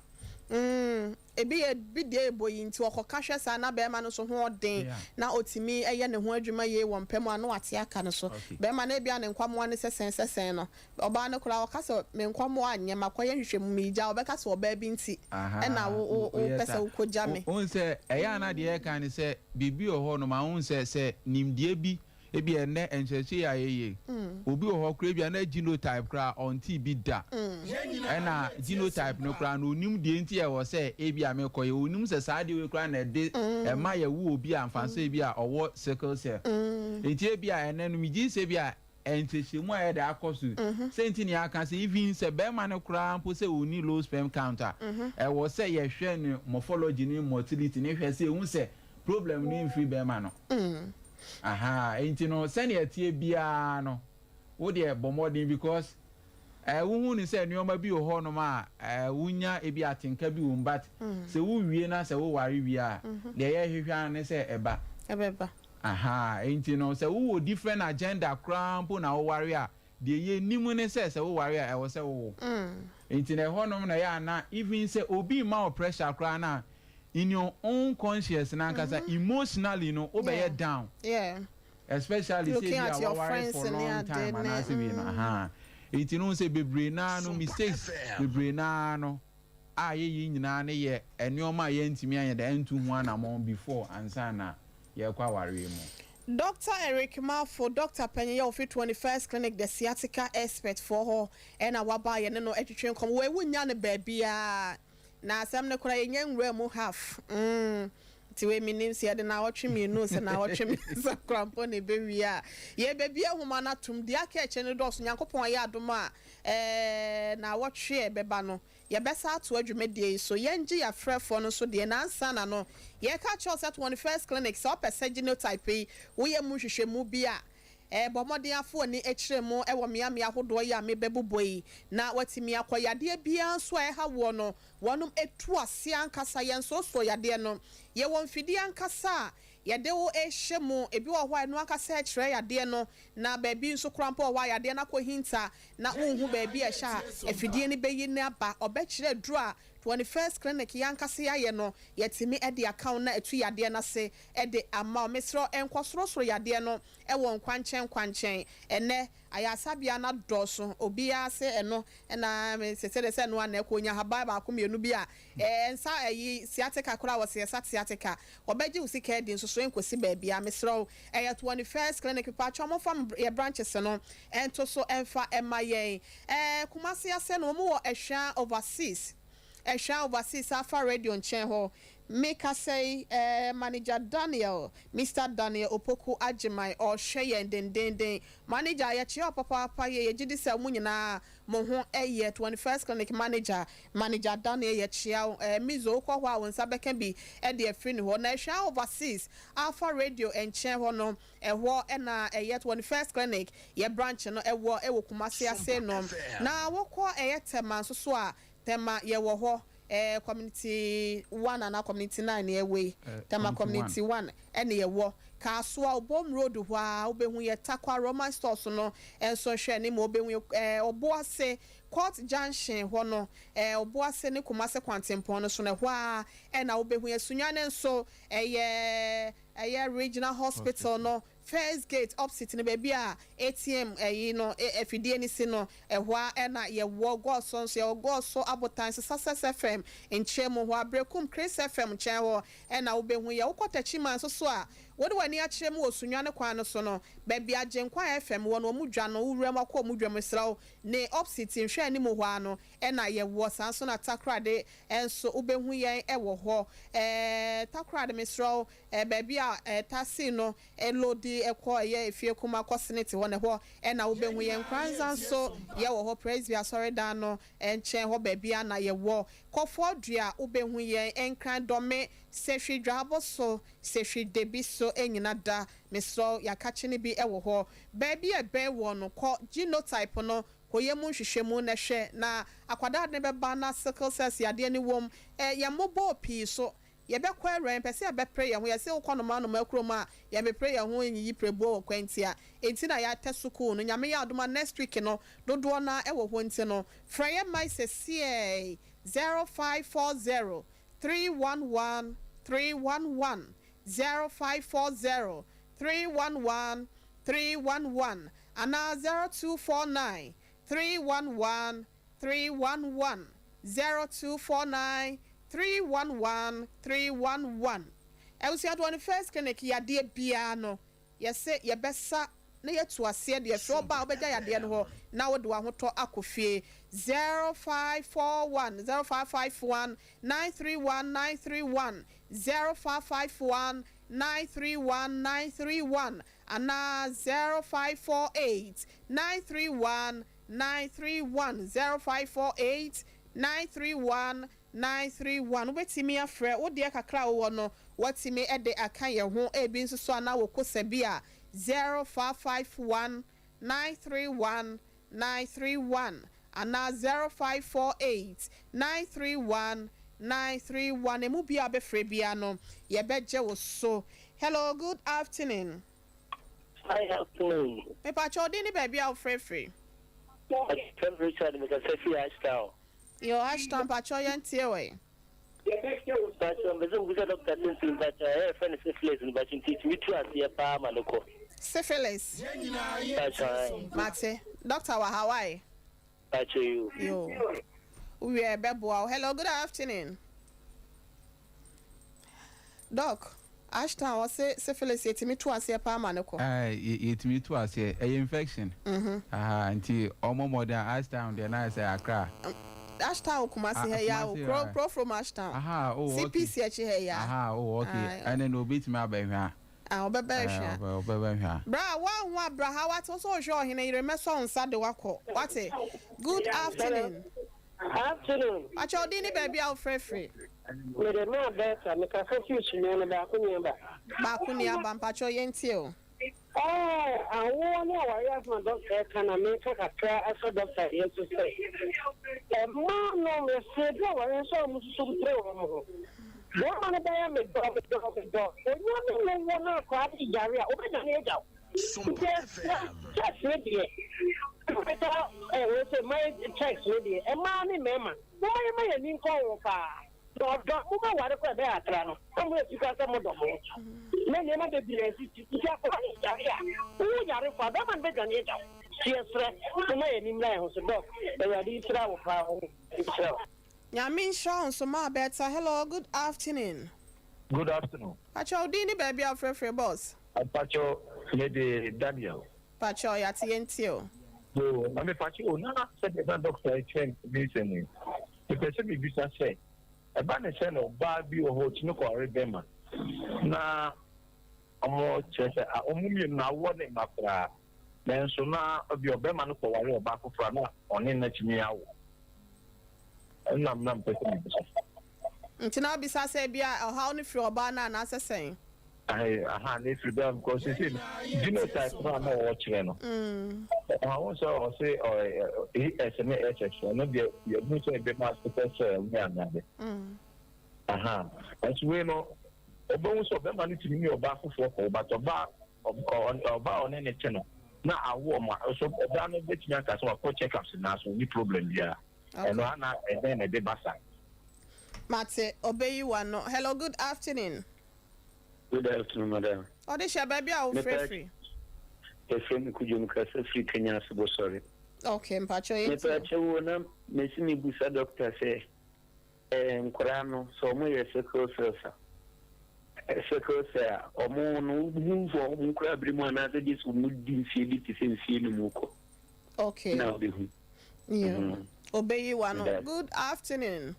Ebi yɛ bi deɛ ɛbɔ yi nti ɔkɔka hwɛ saa na bɛɛma no nso ho ɔden na ɔtumi yɛ ne ho adwuma yie wɔ mpa mu a na wate aka no so. Bɛɛma no ebia ne nkwamoa no sɛsɛn sɛsɛn no ɔbaa no koraa ɔka sɛ me nkwamoa anyɛ makɔyɛ nhwehwɛmu meegya ɔbɛka sɛ ɔbaa bi nti ɛna wo wo wopɛ sɛ wokɔgya me. Wohu sɛ ɛyɛ a na deɛ yɛka ne sɛ biribi wɔ hɔ nom a wohu sɛ sɛ nimdeɛ bi Ebia ɛnnɛ nkyerɛkyerɛ yi a yɛyɛ yi, obi wɔ hɔ koraa ebia na genotype koraa ɔntee bi da. Ɛna genotype no koraa no onim deɛ nti a ɛwɔ sɛ ebia mekɔyɛ. Onim sɛ saa adeɛ wei koraa na ɛde ɛma yɛwo obi a mfa sɛ ebia ɔwɔ sickle cell. Nti ebi a ɛnɛ no megye sɛ bi a nkyerɛkyerɛmu a yɛde akɔ so sɛ nti ne aka sɛ even sɛ bɛrima no koraa mpo sɛ ɔni low sperm count a, ɛwɔ sɛ yɛhwɛ ne morphology ne motility ne hwɛ sɛ ehu sɛ problem no mfiri bɛrima no. Aha, nti no sɛnea ɛteɛ biara no, wo deɛ bɔ mmɔden, because wohu ne sɛ nneɛma bi wɔ hɔnom a wonya ebi atenka bi wɔ mu, but sɛ wowie na sɛ woware wie a, deɛ yɛhwehwɛ ara ne sɛ ɛba. Ɛbɛba. Aha, nti no sɛ wowɔ different agenda koraa mpo na woware a, deɛ yɛnim ne sɛ woware a, ɛwɔ sɛ wowo. Nti na ɛhɔnom na ɛyɛ ana even sɛ obi mma wo pressure koraa na in your own conscious na ankasa emotionally no wobɛyɛ down, especially sɛ bi a waware for long time anaasɛ wei no. Aha, nti no sɛ bebree naa no, mistakes bebree naa no a yɛyɛ nyinaa ne yɛ nneɛma a yɛntumi anyɛ dɛ ɛntu ho anammɔn before ansa na yɛkɔ awareɛ mu. Dr. Eric Mafo, Dr. Panyin yɛ ofi 21st Clinic, the sciatica expert for hɔ, ɛna waba yɛne no atwitwe nkɔmɔ. Wɔewu nya no baabiara na asɛm no koraa yɛnya nwura mu half. Nti wei menim sɛ yɛde naawɔtwe 2 sɛ naawɔtwe 3 koraa mpo na ɛbɛwie a, yɛbɛbie ahoma no atom. Deɛ aka akyɛ no dɔɔso. Nyankopɔn ayɛ adom a naawɔtwe a ɛbɛba no, yɛbɛsa ato adwumadie yi so. Yɛngye yɛafrɛfoɔ no nso deɛ nansa na no yɛka kyerɛw sɛ 21st Clinic, sɛ wopɛ sɛ genotype yi woyɛ mu nhwehwɛmu bi a, bɔ mmɔden afo ani akyerɛ mu ɛwɔ mmeammea ahodoɔ yi a mebɛbobɔ yi na watumi akɔ. Yadeɛ biara nso a ɛha woɔ no, wɔnom etu ase ankasa. Yɛn nso so yadeɛ no, yɛwɔ mfidie ankasa a yɛde wo ɛhyɛ mu. Ebi wɔ hɔ a ɛno ankasa ɛkyerɛ yadeɛ no, na baabi nso koraa mpo wɔ hɔ a yadeɛ no akɔ hinta na wonhu baabi a ɛhyɛ a, afidie no bɛyi ne aba, ɔbɛkyerɛ duro a 21st Clinic yɛankasa yɛayɛ no, yɛtumi de aka na ɛtu yadeɛ no ase de ama wo. Mesrɛ, nkɔ sorosoro yadeɛ no ɛwɔ nkwankyɛn nkwankyɛn. Ɛnɛ ayasabea no adɔɔso, obiara sɛ ɛno ɛna sɛsɛ de sɛ ɛno ana ɛkɔ onya haban baako mmienu bi a nsa ɛyi sciatica koraa wɔ sɛ yɛsa sciatica, ɔbɛgye wo sika adi nso so nkosi baabi a. Mesrɛ wo, ɛyɛ 21st Clinic pipatwa ɔmofa yɛ branches no ɛnto so ɛmfa ɛma yɛn. Kumasi ase no, wɔn wɔ Ɛhwɛn Overseas, Ɛhwɛn Overseas afa radio nkyɛn hɔ. Meka sɛ Manager Daniel, Mr Daniel Opoku Agyeman, ɔhwɛ yɛn dendenden. Manager, yɛkyerɛ papaapa yɛ. Yɛgye di sɛ mo nyinaa mo ho ɛyɛ. 21st Clinic manager, Manager Daniel, yɛkyea mizo. Wokɔ hɔ a, wo nsa bɛka bi ɛde afiri ne hɔ. Na Ɛhwɛn Overseas afa radio nkyɛn hɔ no, ɛhɔ ɛna ɛyɛ 21st Clinic yɛ branch no ɛwɔ Kumasi ase no. Na wokɔ ɛyɛ Tɛma nso so a, Tɛma yɛwɔ hɔ Community 1 ana Community 9 na ɛwɔ yi? Tɛma Community 1 ɛna yɛwɔ. Kasoa Obom Road hɔ a, wobɛhu yɛ. Takwa Roman Stores no nso hwɛ ne ma wobɛhu. Ɔboase Court Junction hɔ no, Ɔboase ne Kumase kwantempɔn no so no, ɛhɔ a ɛna wobɛhu yɛ. Sunyane nso ɛyɛ Regional Hospital no first gate opposite no, baabi a ATM ɛyi no afidie no si no, ɛhɔ a ɛna yɛwɔ. Gɔɔso nso yɛwɔ Gɔɔso Abotan so, Success FM nkyɛn mu hɔ, Abrekum Chris FM nkyɛn hɔ ɛna wobɛhu yɛ. Wokɔ Tɛkyima nso so a, wode w'ani akyerɛ mu wɔ Sunyane kwan no so no, baabi Agyenkwa FM wɔ no, wɔn dwa no, wowura mu akɔ wɔn dwa mu srɛw ne opposite nhwɛ anim hɔ ano ɛna yɛwɔ. Saa nso na Takorade nso wobɛhu yɛn ɛwɔ hɔ. Takorade, mesrɛw, baabi a taxi no ɛlodi ɛkɔ ɛyɛ Efie Kuma kɔ Senate hɔ na ɛhɔ ɛna wobɛhu yɛn. Nkranza nso yɛwɔ hɔ, Presby asɔredan no nkyɛn hɔ baabi a na yɛwɔ. Kɔfoɔ Dua wobɛhu yɛn. Nkran Dɔme, Sehwi Dwabo so, Sehwi Debi so ɛnyina da. Mesrɛw, yɛakakye no bi ɛwɔ hɔ. Baabi a ɛbɛn wɔ no, kɔ genotype no, kɔyɛ mu nhwehwɛmu na hwɛ na akwadaa ne bɛba na sickle cells yadeɛ ne wɔm. Yɛn mmobɔ pii so yɛbɛkɔ awura, yɛn pɛ sɛ yɛbɛpere yɛn ho. Yɛsɛ wokɔ noma noma kurom a, yɛbɛpere yɛn ho nyiyi prɛbuo wɔ kwantia enti na yɛatɛ sukuu no. Nyame yɛ adoma, next week no dodoɔ na ɛwɔ hɔ, nti no frɛ yɛ mma sɛsiɛ 0540 311 311, 0540 311 311 anaa 0249 311 311, 0249 311 311. Ɛwusuadoɔ no, First Clinic yadeɛ biara no, yɛsɛ yɛbɛsa na yɛtu aseɛ deɛ fɛ ɔba a wobɛgya yadeɛ no hɔ na wode w'ahotɔ akɔ fie. 0541, 0551 931 931, 0551 931 931. Anaa 0548 931 931, 0548 931 931. Wobɛtumi afrɛ wo deɛ kakra a wowɔ no, woatumi de aka yɛn ho. Ebi nso so anaa wɔ kosa bi a, 0551 931 931 anaa 0548 931 931. Emu bi a wobɛfrɛ biara no, yɛbɛgye wo so. Hello, good afternoon. Hi, afternoon. Mepakyɛ wo din ne baabi a wofrɛ firi. Fɛm Richard, mekasa fi Ashtown. Yo, Ashtown, mpakyɛ yɛntie wɔ yi. Mpakyɛ, mpɛ sɛ mbusa Doctor Simpson, mpakyɛ, ɛyɛ fɛ no syphilis no, mpakyɛ, nti tumi tu aseɛ paa ma no kɔ? Syphilis. Mpakyɛ. Mate. Doctor wɔ Hawaii. Mpakyɛ yo. Yo. Wowie ɛbɛboa wo. Hello, good afternoon. Doc, Ashtown ɔse syphilis yɛtumi tu aseɛ paa ma no kɔ? Ɛɛ, yɛtumi tu aseɛ. Ɛyɛ infection. Aha, nti ɔmo mmɔden a Ashtown deɛ na ayɛ sɛ Accra. Ashtown, Kumasi ha ya o, kuro kuro from Ashtown. Aha, oh, okay. CPC akyi ha ya. Aha, oh, okay. Ɛne no obi tumi abɛhwɛ a. Ah, ɔbɛbɛ hwɛ a. Ɔbɛbɛ hwɛ a. Bra, woahu a, bra ha wate, wo sɛ wohwɛ ɔhene yere mɛsɔ wo nsa de wakɔ. Wate. Good afternoon. Afternoon. Pakyɛ, wo din ne baabi a wofrɛfrɛ. Mede maa Bertha, mekasa firi Sunyani, baako ni aba. Baako ni aba, mpakyɛ yɛntie o. Ɛɛ, awoɔ ne awareɛ asɛm a doctor ka na meka kakra ɛsɛ doctor deɛ so sɛ ɛmaa no mesɛ bi awareɛ sɛ ɔmo soso mpere wɔn ho. Bɛrima no bɛyɛ me dɔ, me dɔ, me dɔ. Onya ne wo wɔ no akɔa de yare a, wobɛdane agya wo. Nti sex ne deɛ, pɛta ɛwɔ sɛ marriage sex ne deɛ, ɛmaa ne mmarima moma yɛma yɛn ani nkɔ ho paa. Na ɔdɔ moma ware kɔ ɛbɛyɛ atra no na mo yɛ sika sɛ modɔ mo na nneɛma bebree asisi. Nti akɔa ne yare a, wo yare fo a, bɛrima no bɛdwane agya wo. Yɛsrɛ, moma yɛn ani mmra yɛn ho so. Doc, Awurade nhyira wo paa, nhyira wo. Nyame nhyira wo nso, maa Bertha. Hello, good afternoon. Good afternoon. Pakyɛ, wo din ne baabi a wofrɛfrɛ, boss. Mpakyɛ, mede Daniel. Pakyɛ, yɛate, yɛntie o. Yo, na mepakyɛ o, na sɛdeɛ na doctor ɛkyerɛ me nsɛm yi, mepɛ sɛ mebisa sɛ ɛba ne sɛ no ɔbaa bi wɔ hɔ, ɔtumi kɔware bɛrima na ɔmo kyerɛ sɛ ɔmo mmienu na awoɔ ne mma koraa, nanso na ebi ɔbɛrima no kɔware ɔbaa foforɔ a na ɔne no atumi awo. Ɛnam na mpɛ sɛ mebisa. Nti na wobisa sɛ bi a ɔhaw no firi ɔbaa no anaasɛ sɛn? Aha, na efiri bɛrima, because sisi genotype no a na ɔwɔ kyerɛ no, ɔho sɛ ɔse AS ne SS, ɛno deɛ yɛhu sɛ ebi ma sickle cell ne anade. Aha, nso wei no, ɔbɛhu sɛ ɔbɛrima no tumi ne ɔbaa foforɔ kɔ, but ɔbaa a ɔne ne te no na awo ɔmo a, so ɔbaa no bɛtumi aka sɛ wakɔ check ups na so ni problem biara ɛno ana ɛdɛn na ɛde ba sa? Mate, ɔbɛyi wa no. Hello, good afternoon. Good afternoon, madam. Ɔde hyɛ baabi a wofrɛfiri. Yɛfrɛ me Kudwo, mekasa firi Kenya ase Bɔsɔre. Okay, mpakyɛ, yɛntie. Mepakyɛ wo, na mesi mebusa doctor sɛ nkoraa no sɛ ɔmo yɛ sickle cells a, sickle cell a ɔmo no wohu fɔ ɔmo nkora abere mu anaasɛ gye sɛ ɔmo di mfie bi te sɛ mfie no mu kɔ na wobɛhu? Yeah. Ɔbɛyi wa no. Good afternoon.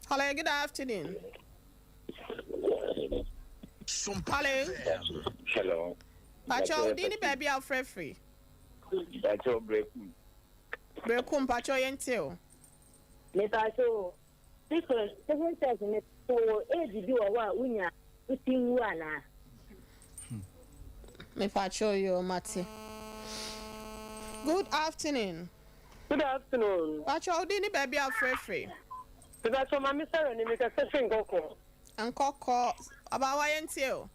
Hello, good afternoon. Hello. Hello. Pakyɛ, wo din ne baabi a wofrɛfiri. Pakyɛ, Brekum. Brekum, mpakyɛ, yɛntie o. Mepakyɛ, sickle cell ne wɔ age bi wɔ hɔ a wonya wosi wu anaa? Mepakyɛ yo, mate. Good afternoon. Good afternoon. Pakyɛ, wo din ne baabi a wofrɛfiri. Mepakyɛ, Maame Sarah ni, mekasa firi Nkɔkɔ. Nkɔkɔ, abaawa, yɛntie o.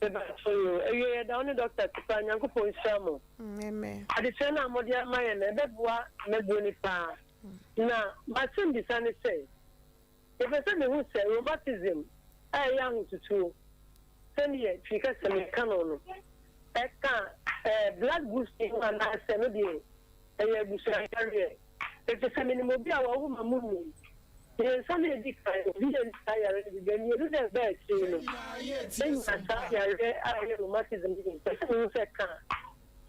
Mepakyɛ yo, awie yɛda wo ne doctor tipa, Nyankopɔn nhyira mo. Amen. Adekyerɛ no a mode ama yɛn no, ɛbɛboa mmabuo ni paa. Na masɛm bisa ne sɛ, yɛpɛ sɛ mehu sɛ rheumatism a ɛyɛ ahotutuo sɛneɛ Twi kasa meka no, ɛka blood groups ho anaasɛ no deɛ ɛyɛ abusuayareɛ? Ɛfiri sɛ menim obi a wɔwo ma mu num mmiɛnsa no edi kan, obi yɛ saa yare no bi, mmienu na ɛbaa akyiri no ɛnya saa yareɛ a ɛyɛ rheumatism bi. Pɛ sɛ mehu sɛ ka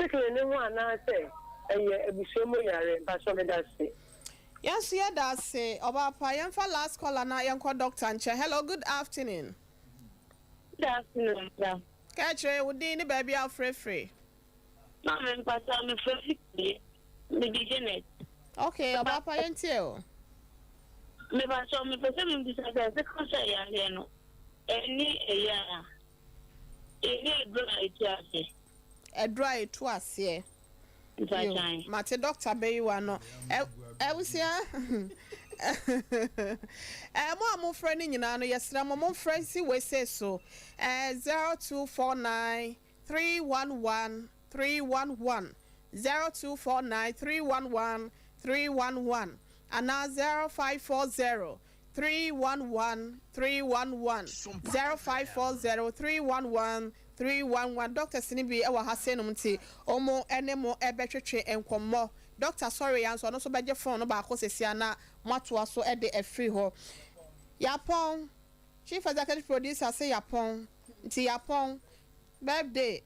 sickle ne ho anaasɛ ɛyɛ abusua mu yare. Mpakyɛ, meda ase. Yɛn nso yɛda ase, ɔbaa pa. Yɛmfa last caller na yɛnkɔ doctor nkyɛn. Hello, good afternoon. Good afternoon, madam. Kaakyire, wo din ne baabi a wofrɛfiri? Maame mpakyɛw mefrɛ fi Kule. Mede Janet. Ok, ɔbaa pa yɛntie o. Mepakyɛw mepɛ sɛ mebisa sɛ sickle cell yareɛ no ɛne ɛyɛ a ɛni aduro a ɛtu aseɛ? Aduro a ɛtu aseɛ. Yo, mate doctor bɛyi w'ano. Abusua, mo a mofrɛ no nyinaa no yɛsrɛ mo momfrɛ nsi wei sei so, 0249 311 311, 0249 311 311 anaa 0540 311 311, 0540 311 311. Doctors no bi wɔ ha sei nom nti wɔn ne mo bɛtwetwe nkɔmmɔ. Doctor sɔre ya nso ɔno nso bɛgye phone no baako sesia na moatoa so de afiri hɔ. Yapɔn, Chief Executive Producer se Yapɔn nti Yapɔn birthday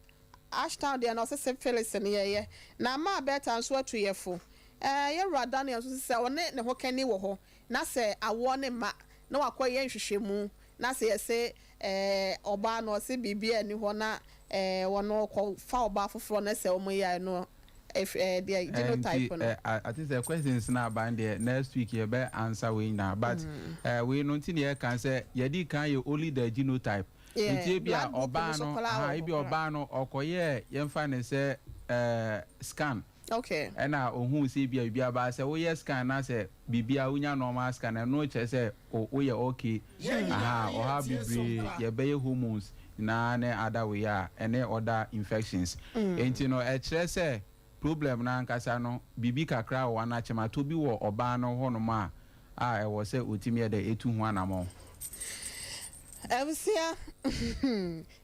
Ashtown deɛ na ɔse syphilis no yɛyɛ na maa Bertha nso atu yɛ fo. Ɛɛ yɛwura Daniel nso se sɛ ɔne ne hokani wɔ hɔ na sɛ awoɔ no mma na wakɔ yɛ nhwehwɛmu na sɛ yɛse ɛɛ ɔbaa no ɔse biribiara nni hɔ na ɛɛ ɔno ɔkɔ fa ɔbaa foforɔ na sɛ wɔn yɛ a ɛno ɛf ɛɛ deɛ genotype Nti no. ɛ I think sɛ questions no aba no deɛ next week yɛbɛ answer wei nyinaa but ɛ wei no nti na yɛka sɛ yɛdi kan yɛ only the genotype Yeah, nti ebia blood group no ɔbaa nso no koraa aha wɔ hɔ ebia koraa. ɔbaa no ɔkɔyɛɛ yɛmfa no sɛ ɛɛ scan Okay. Ɛna ohuu sɛ ebia biribi aba. Sɛ woyɛ scan na sɛ biribiara wonya normal scan a, ɛno kyerɛ sɛ woyɛ okay. Ahaa, ɔhaw bebree, yɛbɛyɛ hormones nyinaa ne other wei a, ɛne other infections. Enti no ɛkyerɛ sɛ problem no ankasa no, biribi kakra wɔ hɔ anaa kyɛmatɔ bi wɔ ɔbaa no hɔnom a, a ɛwɔ sɛ otumi yɛ dɛ etu ho anamɔn. Abusua,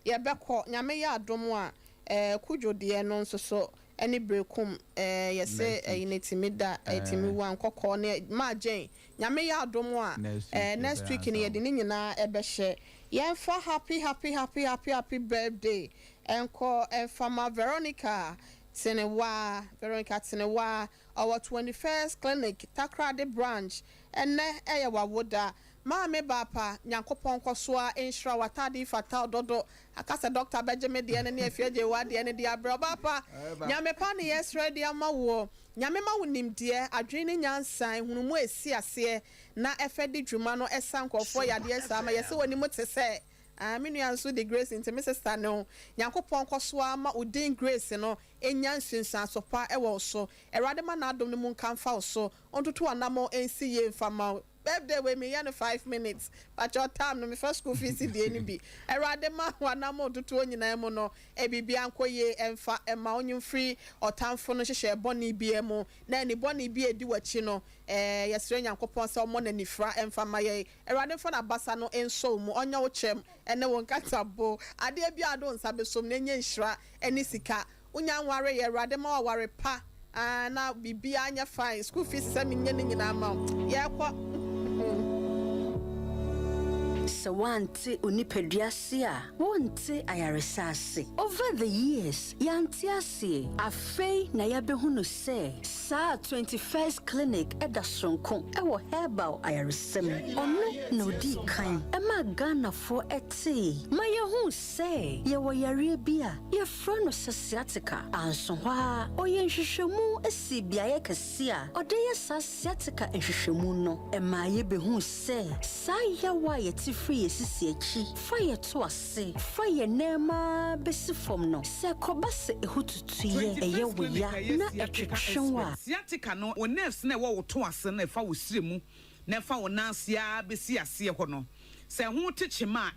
yɛbɛkɔ, Nyame yɛ adom a, eh, Kudwo deɛ no nso so, Ɛne berekum eh yɛse ɛyi no ɛtumi da ɛtumi wu a nkɔkɔɔ ne maa Jane Nyame yɛ adom a eh next week no yɛde ne nyinaa ɛbɛhyɛ yɛnfa happy happy happy happy happy birthday ɛnkɔ ɛnfa ma Veronica Tenewaa Veronica Tenewaa ɔwɔ 21st clinic Takoradi branch ɛnɛ ɛyɛ wawoda Maame Baapa, Nyankopɔn nkɔso ara nhyira wo, atade yi fata wo dodo, aka sɛ doctor bɛgye me deɛ no ne Afie Agyewaa deɛ no de abrɛ wo. Baapa, Nyame pa ne yɛsrɛ de ama woɔ, Nyame ma wo nimdeɛ, adwene ne nyansa, nhunumu a ɛsi aseɛ na ɛfɛ di dwuma no ɛsa nkorɔfoɔ yadeɛ saa ma yɛsɛ w'anim te sɛ ah me nua nso de Grace nti me sister ne wo, Nyankopɔn nkɔso ara ma wo din Grace no nya nsunsuanso pa wɔ wo so, Awurade ma n'adom no mu nka mfa wo so, ɔntutu w'anamɔn nsi yie mfa ma wo. Birthday wei me yɛ no 5 minutes, pakyɛw time no me fa school fees die no bi. Awurade ma w'anamɔn tutuo nyinaa mu no biribiara nkɔ yie, ɛmfa mma wo mfiri ɔtamfo no nhyehyɛɛ bɔne biara mu na ani bɔne bi a ɛdi w'akyi no, yɛsrɛ Nyankopɔn sɛ ɔmmɔ no anifira ɛmfa mma yɛn. Awurade mfa n'abasa no nsɔ wo mu, ɔnyɛ wo kyɛm ne wo nkatabo, adeɛ biara a wode wo nsa bɛsom no ɛnyɛ nhyira ne sika. Wonya nware yɛ, Awurade ma waware pa ah, na biribiara nyɛ fine, school fees sɛ menyɛ ne nyinaa ma wo, yɛkɔ. Sɛ woante onipadua ase a, wonte ayaresa ase. Over the years, yɛante aseɛ. Afei na yɛabɛhunu sɛ saa 21st Clinic ɛda soronko ɛwɔ herbal ayaresa mu. Ɔno na odii kan ɛma Ghanafoɔ ɛtee ma yɛhuu sɛ yɛwɔ yareɛ bi a yɛfrɛ no sɛ sciatica. Anso hɔ a, ɔyɛ nhwehwɛmu asi beaeɛ kɛse a ɔde yɛ saa sciatica nhwehwɛmu no. Ɛmaa yɛbɛhuu sɛ saa yawa a yɛte firi yɛ sisi akyi fa yɛto ase fa yɛ nneɛma bɛsi fam no, sɛ kɔba sɛ ɛho tutuyɛ ɛyɛ wo ya na ɛtwetwe wo a, Sciatica no, wo nerves na ɛwɔ wo to ase na ɛfa wo sire mu na ɛfa wo nan ase ara bɛsi aseɛ hɔ no, sɛ ho te kyema a